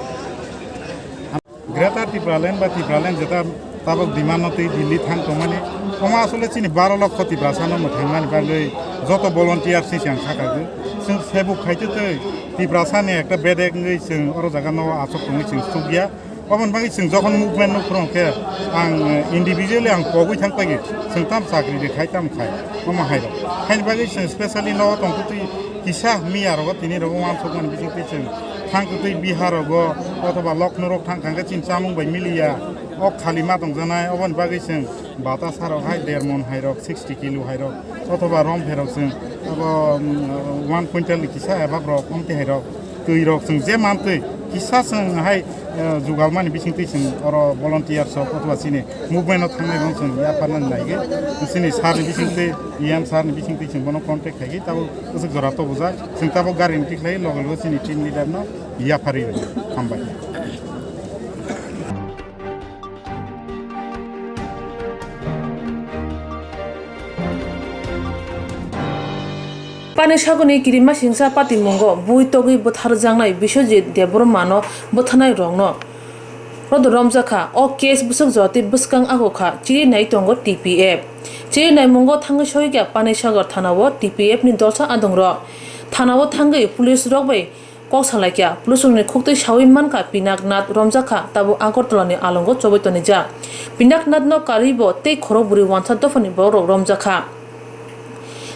Greater Tipraland ba Tipraland jeta tabok demand no twi Delhi thang tongmani, omo asole chini baro lokho Tiprasa no mwthangmani bagwi joto volunteer sing siyang sakagwi chwng sebuk khaitwi twi Tiprasa ni ekta bedek wngwi chwng oro jaga no asok tongwi chwng chukya. Oboni bagwi chwng jokhon movement no phwrwng khe ang, eh, individually ang pogwi thang pagi chwng tam chakri de khai tam khai omo hai rok. Haini bagwi chwng specially no tongtwi twi kisa miya rogo tini rogo wansok mani bising twi chwng thang kwtwi Bihar rogo othoba Lucknow rok thang kha hwnkhe chini chamung bai miliya, o khali ma tongjanai, oboni bagwi chwng bata sa rok hai der mon hai rok, sixty kilo hai rok, othoba rom pherok chwng abo, um, one quintal ni kisa ebak rok, omtwi hai rok, twi rok chwng je mantwi kisa chwng hai, eh, jugal mani bising twi chwng oro volunteer sok othoba chini movement o thangnai rok chwng yapharnani naigwi chini sir ni bising twi, E M sir ni bising twi chwng bono contact khaigwi tabuk. Bwswk jora tobujak, chwng tabuk gari ni tikhlai loge loge chini team leader no yapharwi rw. Hambai. Panisagorni Kirimasingsa patimungo bui togwi bwtharjaknai Biswajit Debbarmano bwtharnai rokno rodo romjakha. O case bwswk jora tei bwskang agokha, chiri nai tongo T P F. Chiri naimungo thangwi soikha Panisagar thanao T P F ni dolsa adongrok. Thanao thangwi police rok bai kok salaikha. Police rokni khuktwi sawi mankha Pinaknath romjakha, tabuk Agartala ni alongo chobwi tonijak. Pinaknath no karwi bo tei khorok bwrwi wansa dophani borok rok romjakha.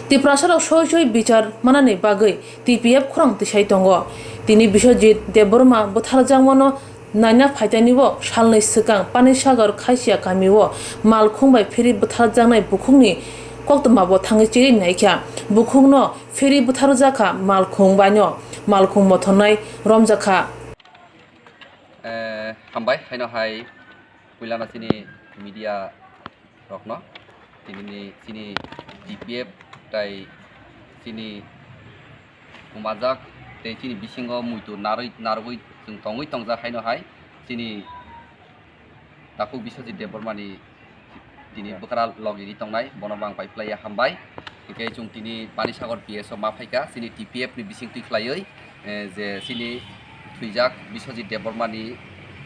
Tiprasa rok soi soi bichar manani bagwi T P F khorang tisai tongo. Tini Biswajit Debbarma bwtharjakmano naina phaitani bo salnwi swkang Panisagar Khaisiya kamio malkhung bai phiri bwtharjaknai bukhukni koktwmabo thangwi chiri naikha. Bukhukno phiri bwtharjakha malkhung baino, malkhung mothornai romjakha. Eh, hambai, haino hai puilano chini media rokno, tinini chini T P F tai chini kumajak tei chini bisingo muitu narwi, narwgwi chwng tongwi tongjak haino hai chini takhuk Biswajit Debbarmani tini bwkra logini tongnai, bono bo ang pai phlaiya hambai. Hwnkhe chwng tini Panisagar P S o ma phaikha, chini T P F ni bisingtwi khlaiwi, eh, je chini thwijak Biswajit Debbarmani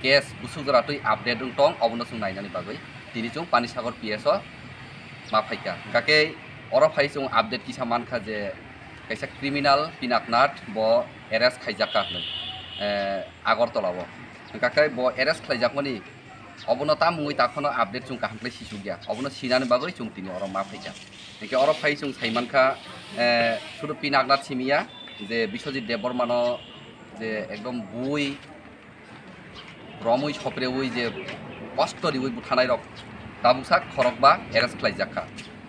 case bwswk jora twi update wng tong, obono chwng nainani bagwi tini chwng Panisagar P S o ma phaikha. Hwnkhe oro phai chwng update kisa mankha je kaisa criminal Pinaknath bo arrest khaijakha hwnwi, eh, Agartala o. Hwnkhe bo arrest khlaijakmani obono tamungwi takhono update chwng kaham khlai sisukya. Obono sinani bagwi chwng tini oro ma phaikha. Hwnkhe oro phai chwng saimankha, eh, sudu Pinaknath simiya, je Biswajit Debbarmano je ekdom bui romwi sopreui je kosto riui buthanai rok tabuksa khorokba arrest khlaijak kha.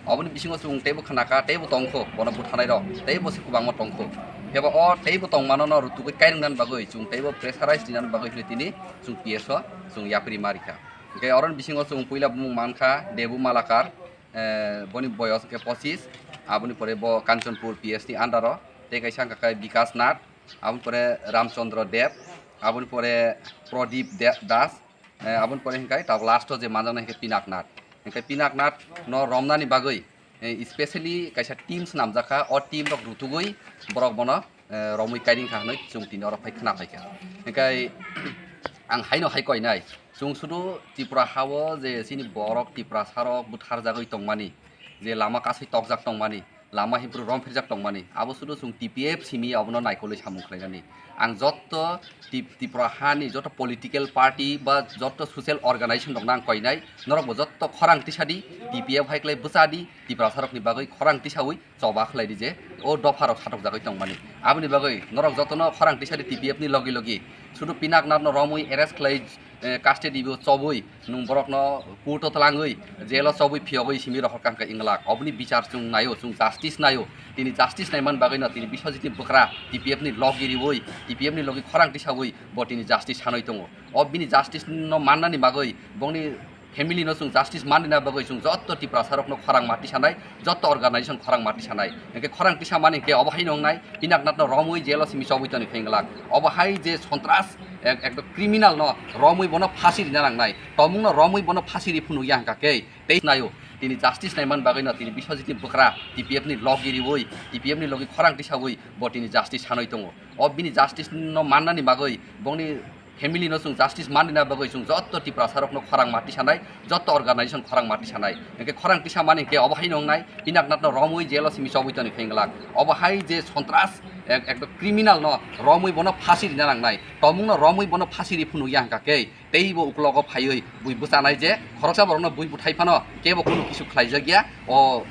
Oboni bisingo chwng teibo khnakha, teibo tongkho bono buthanai rok, teibo se kwbangma tongkho. Phiya ba o teibo tongmano no rutugwi kairwng nani bagwi chwng teibo pressurize rinani bagwi hwnwi tini chwng P S o chwng yapri ma rikha. Hwnkhe oroni bisingo chwng puila bumung mankha Debu Malakar, eh, boni boyos hwnkhe pochis, aboni pore bo Kanchanpur P S ni under o, tei kaisa hwnkha khe Bikas Nath, aboni pore Ramchandra Deb, aboni pore Pradip De-, Das, eh, aboni pore hwnkhe tabuk last o je manjaknai hwnkhe Pinak Nath. Hwnkhe Pinak Nath no romnani bagwi, eh, specially kaisa team swnamjak kha, o team rok rutugwi borok bono, eh, romwi kairing kha hwnwi chwng tini oro phai khna phaikha. Hwnkhe ang haino hai koinai, chwng sudu Tripura ha-o je chini borok Tiprasa rok butharjagwi tongmani, je lama kasui tokjak tongmani, lama himphru romphirjak tongmani, abo sudu chwng T P F simi abono naikolwi samung khlainani. Ang jotto Tip-, Tripura hani jotto political party ba jotto social organization rokno ang koinai, norokbo jotto khorang tisadi, T P F hai khlai bwchadi, Tiprasa rokni bagwi khorang tisaui choba khlai di je o dopha rok satokjagwi tongmani. Aboni bagwi norok jotono khorang tisadi T P F ni logi logi sudu Pinak Nath no romwi arrest khlai, eh, custody o chobwi nwng borokno court o twlangwi jail o chobwi phiyogwi simi rohor kha hwnkhe inglak. Oboni bichar chwng naio, chwng justice naio. Tini justice naiman bagwino tini Biswajit ni bwkra T P F ni logi riui, T P F ni logi khorang tisaui bo tini justice sanwi tongo. O bini justice no mannani bagwi bongni family no chwng justice manna bagwi chwng jotto Tiprasa rokno khorang ma tisanai, jotto organization khorang ma tisanai. Hwnkhe khorang tisa mani hwnkhe obo haino wngnai, Pinak Nath no romwi jail o simi chobwi toni khe inglak. Obo hai je sontras, ek-, ekdom criminal no romwi bono phasi rina nangnai. Tomung no romwi bono phasi ri phunukya hwnkha khe tei naio. Tini justice naiman bagwi no tini Biswajit ni bwkra T P F ni logi riui, T P F ni logi khorang tisaui bo tini justice sanwi tongo. O bini justice no mannani bagwi bongni family no chwng justice manna bagwi chwng jotto Tiprasa rokno khorang ma tisanai, jotto organization khorang ma tisanai. Hwnkhe khorang tisa mani hwnkhe obo haino wngnai, Pinak Nath no romwi jail o simi chobwi toni khe inglak. Obo hai je sontras, ek-, ekdom criminal no romwi bono phasi rina nangnai. Tomung no romwi bono phasi ri phunukya hwnkha khe teibo uklogo phaiwi bui bwchanai je khoroksa borokno bui bwthai phano kebo kunu kisu khlaijakya o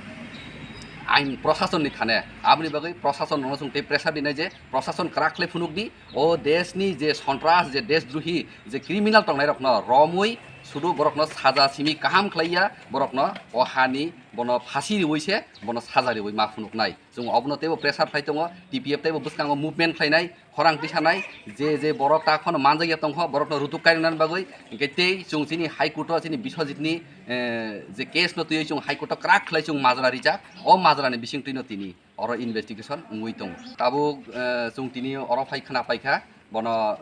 ain prosason ni thane. Aboni bagwi prosason no chwng tei pressure dinai je prosason kwrak khlai phunukdi. O deshni je sontras, je deshdrohi, je criminal tongnairokno romwi sudu borokno saja simi kaham khlaiya, borokno o hani bono phasi riui se bono saja riui ma phunuknai. Chwng obono teibo pressure khlai tongo, T P F teibo bwskango movement khlainai, khorang tisanai, je je borok ta khono manjakya tongkho, borokno rutuk kairwnani bagwi, hwnkhe tei chwng chini High Court o chini Biswajit ni, eh, je case no twiwi chwng High Court o kwrak khlai chwng majra rijak, o majra ni bisingtwi no tini oro investigation wngwi tongo. Tabuk, eh, chwng tini oro phai khna paikha, bono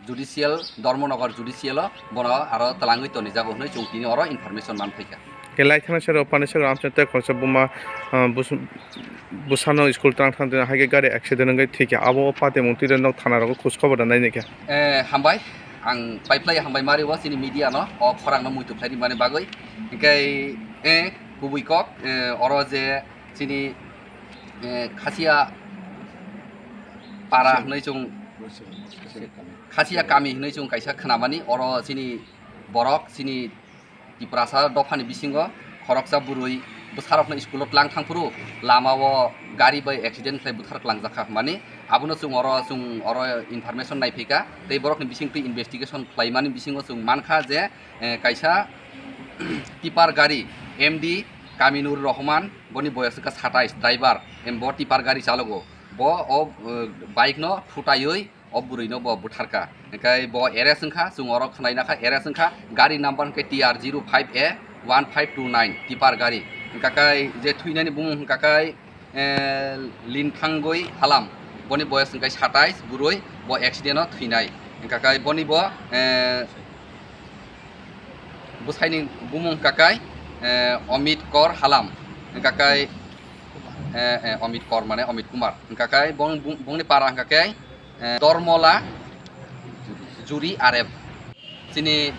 judicial, Dharmanagar judicial o bono aro twlangwi tonijago hwnwi chwng tini oro information man phaikha. Khe laithana sero pani sero amchai tei khoroksa buma, ah, bus-, bwsano school tang thang tini hai khe gari accident wngwi thwikha. Abo o patimung twi rok thana rogo khus khobor da nainai khe. Eh, hambai, ang paiplai hambai mari o chini media no o khorang no muitu khlai rimani bagwi. Hwnkhe, eh, kubui kok, eh, oro je chini, eh, Khasia para hwnwi chwng, Khasia kami hwnwi chwng kaisa khnamani, oro chini borok, chini Tiprasa dophani bisingo khoroksa bwrwi bwsarokno school o tlang thangphuru lamao gari bai accident khlai buthar klangjak kha hwnmani, abono chwng oro, chwng oro information naiphika tei borokni bisingtwi investigation khlaimani bisingo chwng mankha je, eh, kaisa tipar gari M D Kaminur Rohman, boni boyos wngkha satais, driver, em, bo tipar gari chalogo. Bo o, eh, bike no thutaiwi o bwrwi no bo butharka. Hwnkhe bo arrest wngkha, chwng oro khwnaina kha arrest wngkha, gari number hwnkhe T R zero five A one five two nine, tipar gari. Hwnkha khe je thwinani bumung hwnkha khe, eh, Linthangwi Halam, boni boyos hwnkhe satais bwrwi, bo accident o thwinai. Hwnkha khe boni bo, eh, bwsaini bumung hwnkha khe, eh, Amit Kor Halam, hwnkha khe, eh, eh, Amit Kor mane Amit Kumar, hwnkha khe bong-, bong-, bongni para hwnkha khe, eh, Dormola Juri Arep. Chini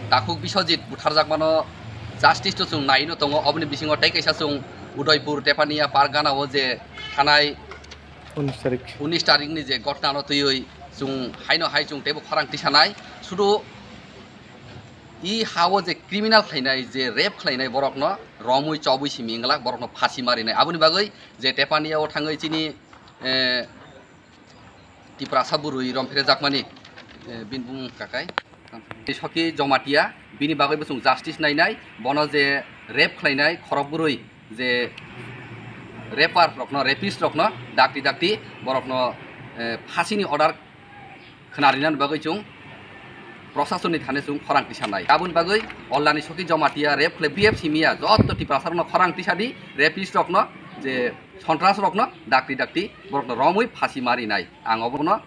takhuk Biswajit butharjakmano justice to chwng naino tongo, oboni bisingo tei kaisa chwng Udaipur Tepania Pargana o je thanai unis tarik, unis tarikni je ghotna no twiwi chwng haino hai chwng teibo khorang tisanai, sudu i ha-o je criminal khlainai, je rape khlainai borokno romwi chobwi simi wngla, borokno phasi marinai. Aboni bagwi je Tepania o thangwi chini, Eh, Tiprasa bwrwi romphrejakmani, eh, bini bumung kakai. Soki Jomatia, bini bagwi bo chwng justice nainai, bono je rape khlainai, khorok bwrwi je raper rokno, rapist rokno, dakti dakti borokno, eh, phasini order khwnarinani bagwi chwng prosasonni thani chwng khorang tisanai. Aboni bagwi Ollani Soki Jomatia rape khlai B F C miya jotto Tiprasa rokno khorang tisadi, rapist rokno je sontras rokno dakti dakti borokno romwi phasi marinai. Ang obono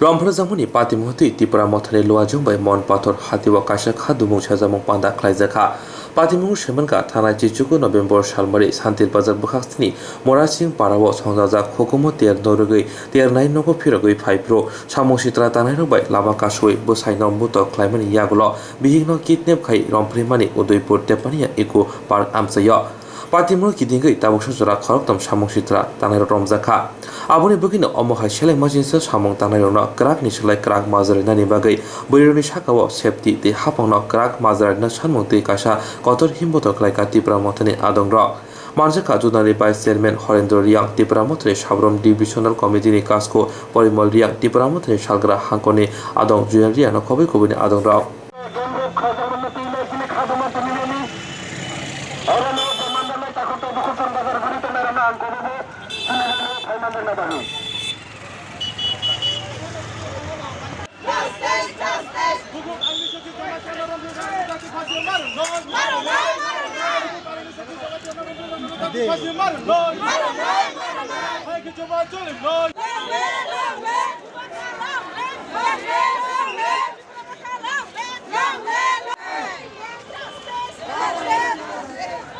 Romphra Jangmuni Patimung twi Tipra Mothani Luajung bai Mon Pathor Hatio kaisa kha dumung sajamung panda khlaijakha. Patimung Semanka Thana Chichuku November Salmari Santir Bazar bwkhak sini Morasing Parao songjajak hukumu ter norwgwi ter nai nogo phirogwi phaiphru samung sitra tanairok bai lama kasui bwsaino mutok khlaimani yagulo bihikno kidnap khai romphrimani Udaipur Tepania Eco Park amchaio. Patimung kidingwi tabuksa jora khorokthom samung sitra tanairok romjakha. Aboni bwkhino omo hai seleng masingsa samung tanairokno kwrakni slai kwrak majra rinani bagwi bwrwirokni sakao safety tei haphangno kwrak majra rina sanmung twi kaisa kotor himbotor khlaikha Tipra Mothani adongrok. Manjakha Zonal Vice Chairman Horendra Riang, Tipra Mothani Sabrom Divisional Committee ni Kasko Porimol Riang, Tipra Mothani Salgra Hangkoni Adong Julian Riang no khobwi khobwi ni adongrok.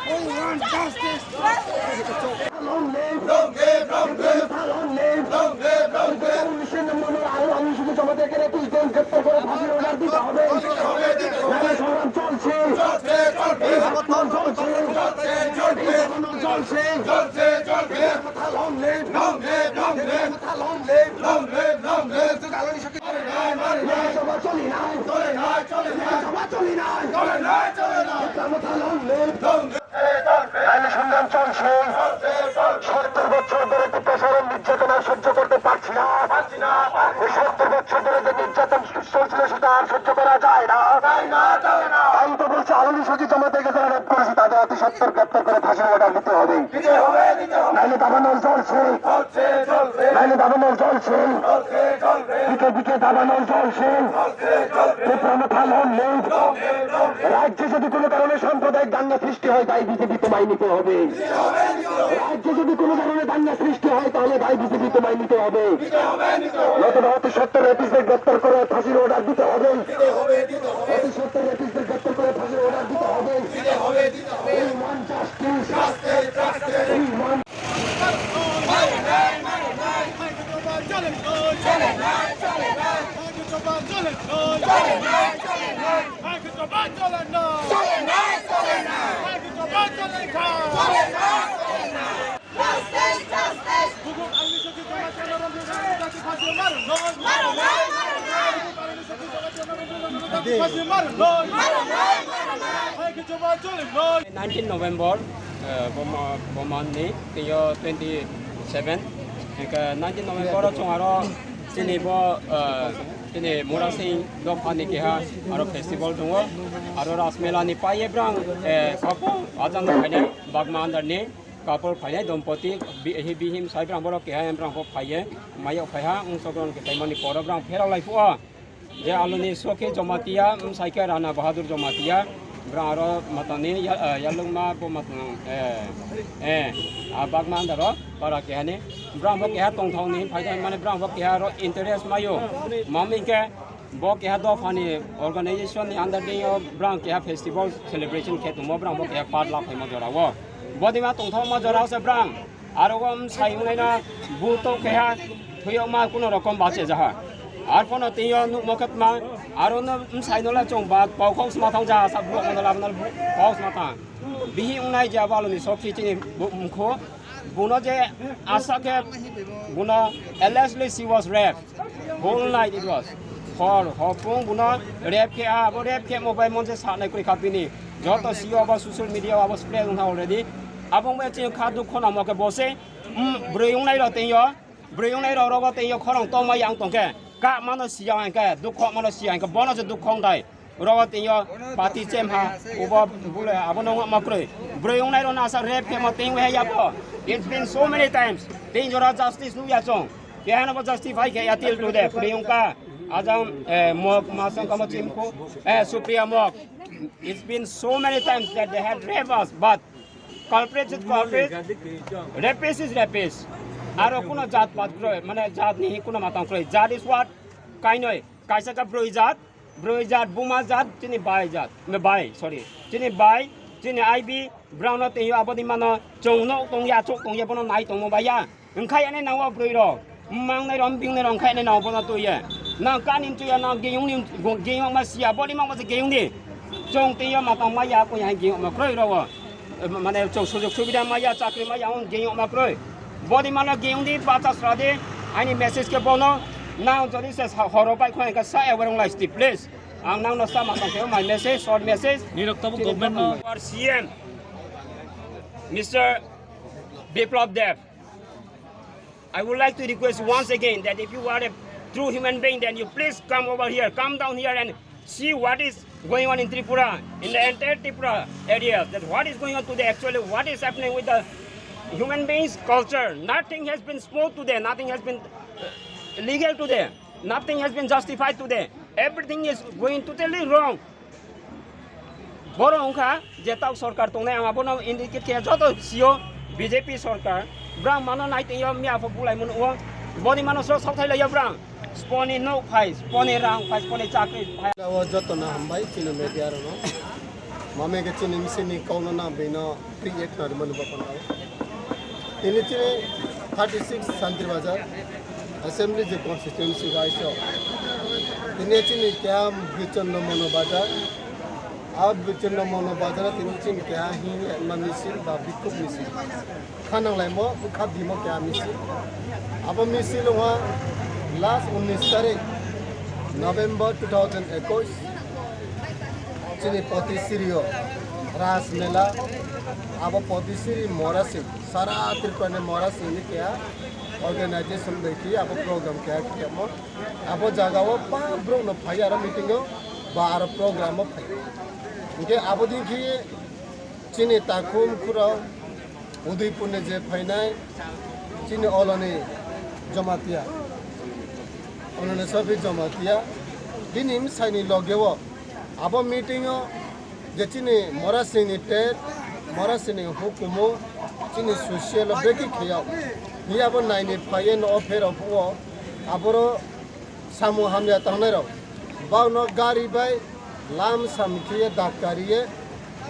We want justice. Long live! Long live! Long live! Long live! Long live! Long live! আরো আমি শুধু জমাতে এখানে পিস দেন, গ্রেপ্তার করে ফাঁসির অর্ডার দিতে হবে। নাহলে সংগ্রাম চলছে। এই আন্দোলন চলছে। এই আন্দোলন চলছে। Long live! Long live! Long live! Long live! Long live! চলি নাই, চলি নাই, চলি নাই, চলি নাই, চলি নাই, চলি নাই। সংগ্রাম চলছে। সত্তর বছর ধরে অত্যাচার নির্যাতন আর সহ্য করতে পারছি না। এই সত্তর বছর ধরে যে নির্যাতন চলছিল সেটা আর সহ্য করা যায় না। তাই তো বলছে আওয়ামী লীগ সঙ্গে জমাতে গেছে, রেপ করেছে, তাদের অতি সত্বর গ্রেপ্তার করে ফাঁসির অর্ডার দিতে হবে। নাইলে দাবানল চলছে। নাইলে দাবানল চলছে। দিকে দিকে দাবানল চলছে। তীব্র মথা long live। রাজ্যে যদি কোনো কারণে সাম্প্রদায়িক দাঙ্গা সৃষ্টি হয়, দায় বিজেপি তোমায় নিতে হবে। রাজ্যে যদি কোনো কারণে দাঙ্গা সৃষ্টি হয়, তাহলে দায় বিজেপি তোমায় নিতে হবে। নতুবা অতি সত্বর রেপিস্টদের গ্রেপ্তার করে ফাঁসির অর্ডার দিতে হবে। অতি সত্বর রেপিস্টদের গ্রেপ্তার করে ফাঁসির অর্ডার দিতে হবে। We want justice. We want Nineteen November, eh, boma, boma ni tio twenty seven. Hingke nineteen November o chwng aro chini bo, eh, chini Murasing dopha ni keha aro festival tongo. Aro Ras Mela ni paiye brang, eh, kapu ajan phainai Bagma under ni couple phainai dompoti bi-, hi bihim sai brang borok keha brang bo phaiye maya phaiha wng sokron ke taimani poro brang pherok lai phuo. Je aloni Soki Jomatia, um, saike Rana Bahadur Jomatia, bra aro matani ya-, eh, yalungma bo matang, eh, eh, a bagma andaro, para kehani, bra bo keha tongthokni, phaikhe mane bra bo keha ro interest mayo, mami ke bo keha dophani organization ni under ding yo bra keha festival celebration khe tongmo bra bo keha part la phaima jora o, bodima tongthokma jora o se bra. Aro o bwsai wngnaino bu tong khe ha thwiyo ma kuno rokom bache jaha. Ar pono twiyo nukmo khe tma aro no bwsai no le chwng ba pau kok sma thang jaha sa bu kono lab no pau sma thang. Bihi wngnai je abo aloni sok si chini bu mkhu buno je asa khe buno allegedly she was raped. Whole night it was. Hor, hopung buno rep khe, ah, abo rep khe mobile monse sanai kuri kha bini. Joto sio abo social media abo spread wngkha already. Abo wngkha chini kha dukho namo khe bose, mm, bwrwi wngnai rok tengyo, bwrwi wngnai rok rogo tengyo khorang tongma yang tongkhe. Ka mano siya hwnkhe, dukho mano siya hwnkhe, bono se dukho wngthai. Rogo tengyo pati chemha, ubo bule abono wngma kwrwi. Bwrwi wngnai rok nasa rep khe mo tengwi hai yabo. It's been so many times. Teng jora justice nukya chong. Kehano bo justify khe ya till today. Priyanka, Ajam, eh, Mok, Masang Kamo Chimku, eh, Supriya Mok. It's been so many times that they had raped us, but culprit is culprit, rapist is rapist. Aro kuno jat pat kroi, mane jat ni kuno matang kroi. Jat is what? Kainoi, kaisa ka broi jat, broi jat, buma jat, chini bai jat, me bai, sorry. Chini bai, chini I B, brown no tengyo aboni mano, chong no tongya, chok tongya, bono nai tongmo baya. Wngkha ene nang o bwrwi rok. Mangnai rom bingnai rok wngkha ene nang o bono twi ye. Nang kani twi ya nang geyung ni geyung ma siya body ma se geyung ni. Chong twi ya matang ma ya ko ya geyung ma kroi rok o. Mane chong sujog subida ma ya chakri ma ya on geyung ma kroi. Body ma no geyung di bacha sra di. Ani message ke bono nang jodi se horo bai khoi ka sa ewer nglai sti please. Ang nang no sa matang ke my message short message. Nirok tabu government no. Our C M, Mister Biplab Deb. I would like to request once again that if you are a true human being, then you please come over here, come down here and see what is going on in Tripura, in the entire Tripura area, that what is going on today, actually what is happening with the human beings culture. Nothing has been smooth today, nothing has been uh, legal today, nothing has been justified today. Everything is going totally wrong. Borok wngkha je tok sorkar tongnai, ang abono indicate khe joto sio B J P sorkar. Brang mano nai tengyo miya pho bulai mano o. Boni mano so sok thai laiya brang. Sponi nok phai, sponi rang phai, sponi chakri phai. O joto no hambai chini media rok no. Mame ke chini misi ni kau no na bino. Twi ek khwnarwmani bo phano. Tini chini thirty six Santir Bazar Assembly je constituency wise o. Tini chini keha Bichonno Mono Bazar. A Bichonno Mono Bazar tini chini keha hing ma misil ba bikhuk misil. Khanang laimo kha dimo keha misil. Abo misil wngkha last unnish tarik November two thousand ekush. Chini Potisiri o Ras Mela, abo Potisiri Morasing, sara Tripura ni Morasing ni keha organization bai khe abo program keha khe mo. Abo jaga o pa brouh no phai aro meeting o ba aro program o phai. Hingke abo din khe chini takhum khurao Udaipur ni je phainai chini oloni Jamatia, oloni Sofi Jamatia, bini bwsaini loge o abo meeting o je chini Morasing ni tet, Morasing ni hukumu, chini social o beki kheyao. Hi abo naini phaiye no o pherao phuo aboro samung hamya tangnairok, bakno gari bai lam sam khiye dakkariye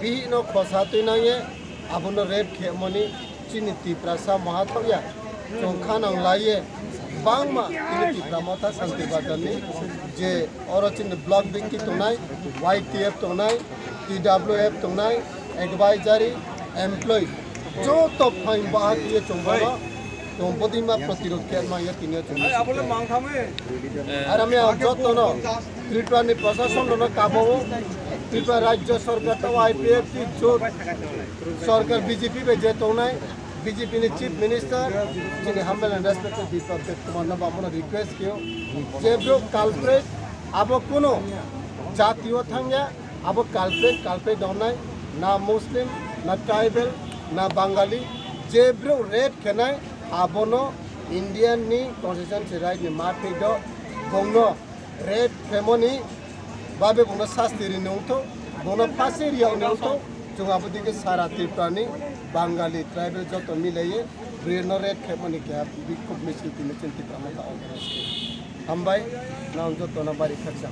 bihikno khosa twi nangye abono rape khemoni chini Tiprasa maha thokya. Chwng khanang laiye bangma chini Tipra Motha Santir Bazarni je oro chini block bikti tongnai, Y T F tongnai, T W F tongnai, advisory, employee, joto phain bahai ye chwng bono chwng bodima protirod khe ma ye tini chwng. Ai, abole mang thame. Ar ami ang joto no Tripura ni prashason no kabo, Tripura Rajya Sarkar to I P F T jot sarkar B J P bai je tongnai, B J P ni Chief Minister, chini humble and respected Biplab Deb Kumar no bo abono request khe, je bro culprit, abo kuno jati o thangya, abo culprit, culprit dongnai, na Muslim, na tribal, na Bangali, je bro rape khenai, abono Indian ni constitution se right ni ma thik do, bongno rape khemoni babe bongno sasti rini wngthok, bongno phasi riya wngni wngthok, chwng abo dike sara Tripura ni Bangali tribal joto milaiye bwrwi no rape khemoni keha bikhuk misil tini chwng Tipra Motha organize khe. Hambai, nang joto no bari khaksa.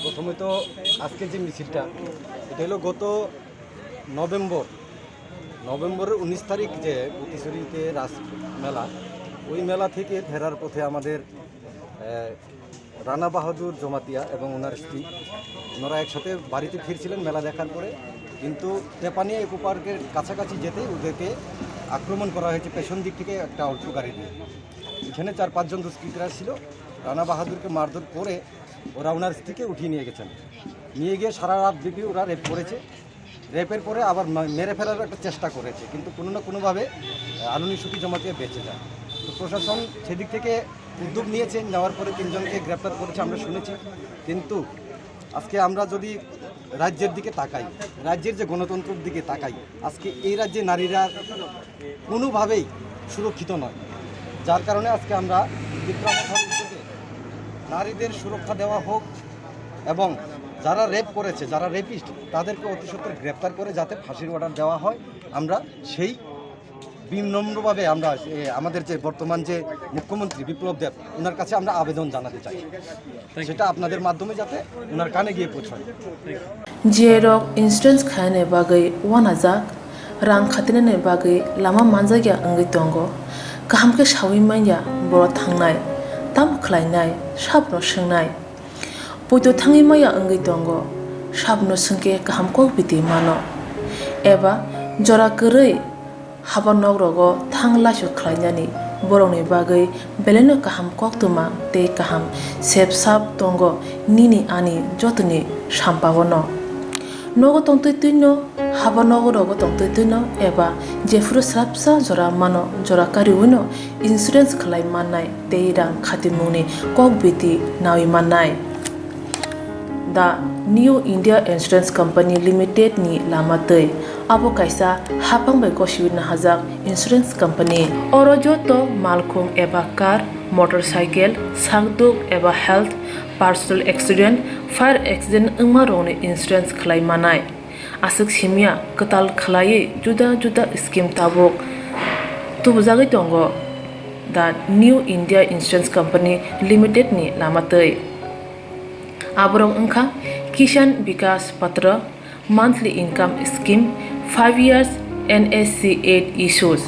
প্রথমে তো আজকে যে মিছিলটা, এটা হলো গত নভেম্বর, নভেম্বরের উনিশ তারিখ যে প্রতিশ্রুতিতে রাস মেলা, ওই মেলা থেকে ফেরার পথে আমাদের, আহ, রানা বাহাদুর জমাতিয়া এবং ওনার স্ত্রী, ওনারা একসাথে বাড়িতে ফিরছিলেন মেলা দেখার পরে, কিন্তু তেপানিয়া ইকো পার্কের কাছাকাছি যেতেই ওদেরকে আক্রমণ করা হয়েছে পেছন দিক থেকে একটা অল্টো গাড়ি দিয়ে। এখানে চার পাঁচজন দুষ্কৃতীরা ছিল, রানা বাহাদুরকে মারধর করে ওরা ওনার স্ত্রীকে উঠিয়ে নিয়ে গেছেন। নিয়ে গিয়ে সারা রাত ব্যাপী ওরা রেপ করেছে। রেপের পরে আবার মা-, মেরে ফেলার একটা চেষ্টা করেছে, কিন্তু কোনো না কোনোভাবে, আহ, আলুনি সুখী জমাতিয়া বেঁচে যায়। তো প্রশাসন সেদিক থেকে উদ্যোগ নিয়েছে, নেওয়ার পরে তিনজনকে গ্রেপ্তার করেছে, আমরা শুনেছি। কিন্তু আজকে আমরা যদি রাজ্যের দিকে তাকাই, রাজ্যের যে গণতন্ত্রের দিকে তাকাই, আজকে এই রাজ্যে নারীরা কোনোভাবেই সুরক্ষিত নয়, যার কারণে আজকে আমরা ত্রিপুরা মথার উদ্যোগে নারীদের সুরক্ষা দেওয়া হোক এবং যারা রেপ করেছে, যারা রেপিস্ট, তাদেরকে অতি সত্বর গ্রেপ্তার করে যাতে ফাঁসির অর্ডার দেওয়া হয়, আমরা সেই বিনম্রভাবে আমরা, এ, আমাদের যে বর্তমান যে মুখ্যমন্ত্রী বিপ্লব দেব, ওনার কাছে আমরা আবেদন জানাতে চাই, সেটা আপনাদের মাধ্যমে যাতে ওনার কানে গিয়ে পৌঁছায়। Jiyarok insurance khainani bagwi uanajak, rang khatinani bagwi lama manjakya wngwi tongo. Kaham khe saui manya borok thangnai, tamo khlainai, sabono swngnai. Poito thangwi manya wngwi tongo, sabono swngkhe kaham kok biti mano. Eba jora kwrwi haba nok rogo thang laisu khlainani borokni bagwi belaino kaham koktwma tei kaham sep sap tongo nini ani jotoni sampao no. Nogo tongtwi twino, haba nogo rogo tongtwi twino eba jephuru swrapsa jora mano jora kariwino insurance khlai mannai tei rang khatimungni kok biti nawi mannai. The New India Insurance Company Limited ni lama twi. Abo kaisa haphang bai gosiwi nahajak insurance company. Oro joto malkhung eba car, motorcycle, sakduk eba health, personal accident, fire accident wngma rokni insurance khlai manai. Aswk simya kwtal khwlaiwi juda juda scheme tabuk tubujagwi tongo the New India Insurance Company Limited ni lama twi. Aborok wngkha Kisan Vikas Patra, monthly income scheme, five years N S C eight issues,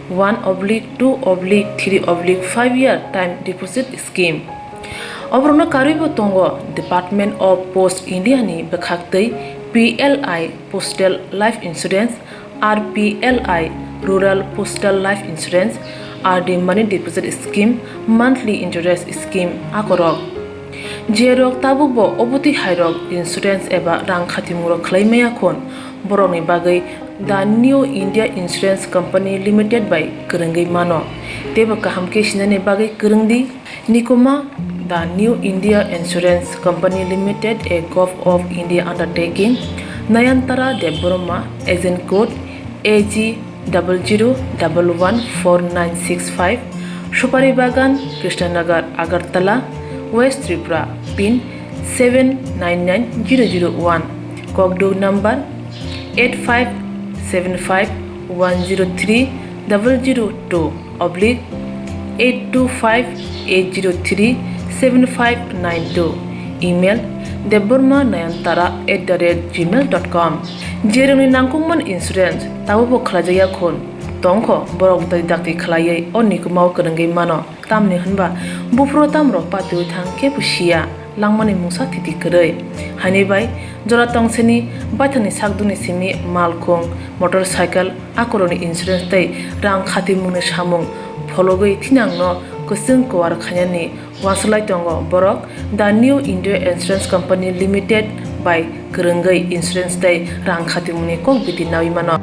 one oblique two oblique three oblique five year time deposit scheme. Oborokno karwibo tongo Department of Post India ni bwkhak twi P L I Postal Life Insurance, R P L I Rural Postal Life Insurance, R D Money Deposit Scheme, Monthly Interest Scheme akorok. Jerok tabukbo obotwi hairok insurance eba rang khatimung rok khlai maya khon borokni bagwi The New India Insurance Company Limited bai kwrwngwi mano. Teibo kaham khe sinani bagwi kwrwng di. Nikuma, The New India Insurance Company Limited, a Govt of India undertaking, Nayantara Debbarma, agent code A G double zero double one four nine six five, Supari Bagan, Krishnanagar, Agartala, West Tripura, pin seven nine nine zero zero one, kokduk number eight five seven five one zero three double zero two oblique eight two five eight zero three seven five nine two, email debbarma nayantara at the rate gmail dot com. Jerokni nangkukmani insurance tabukbo khlaijakya khun tongkho, borok bwtwi dakti khlaiwi o nikumao kwrwngwi mano. Tamni hwnba buphuru tamrok patiwi thang kebo siya, langmani mungsa thiti kwrwi. Haini bai jora tongsini baithangni sakduni simi malkhung, motorcycle, akorokni insurance tei rang khatimungni samung phologwi thinangno kwchwng kuwar khainani uansuk lai tongo borok. The New India Insurance Company Limited bai kwrwngwi insurance tei rang khatimungni kok biti nawi mano.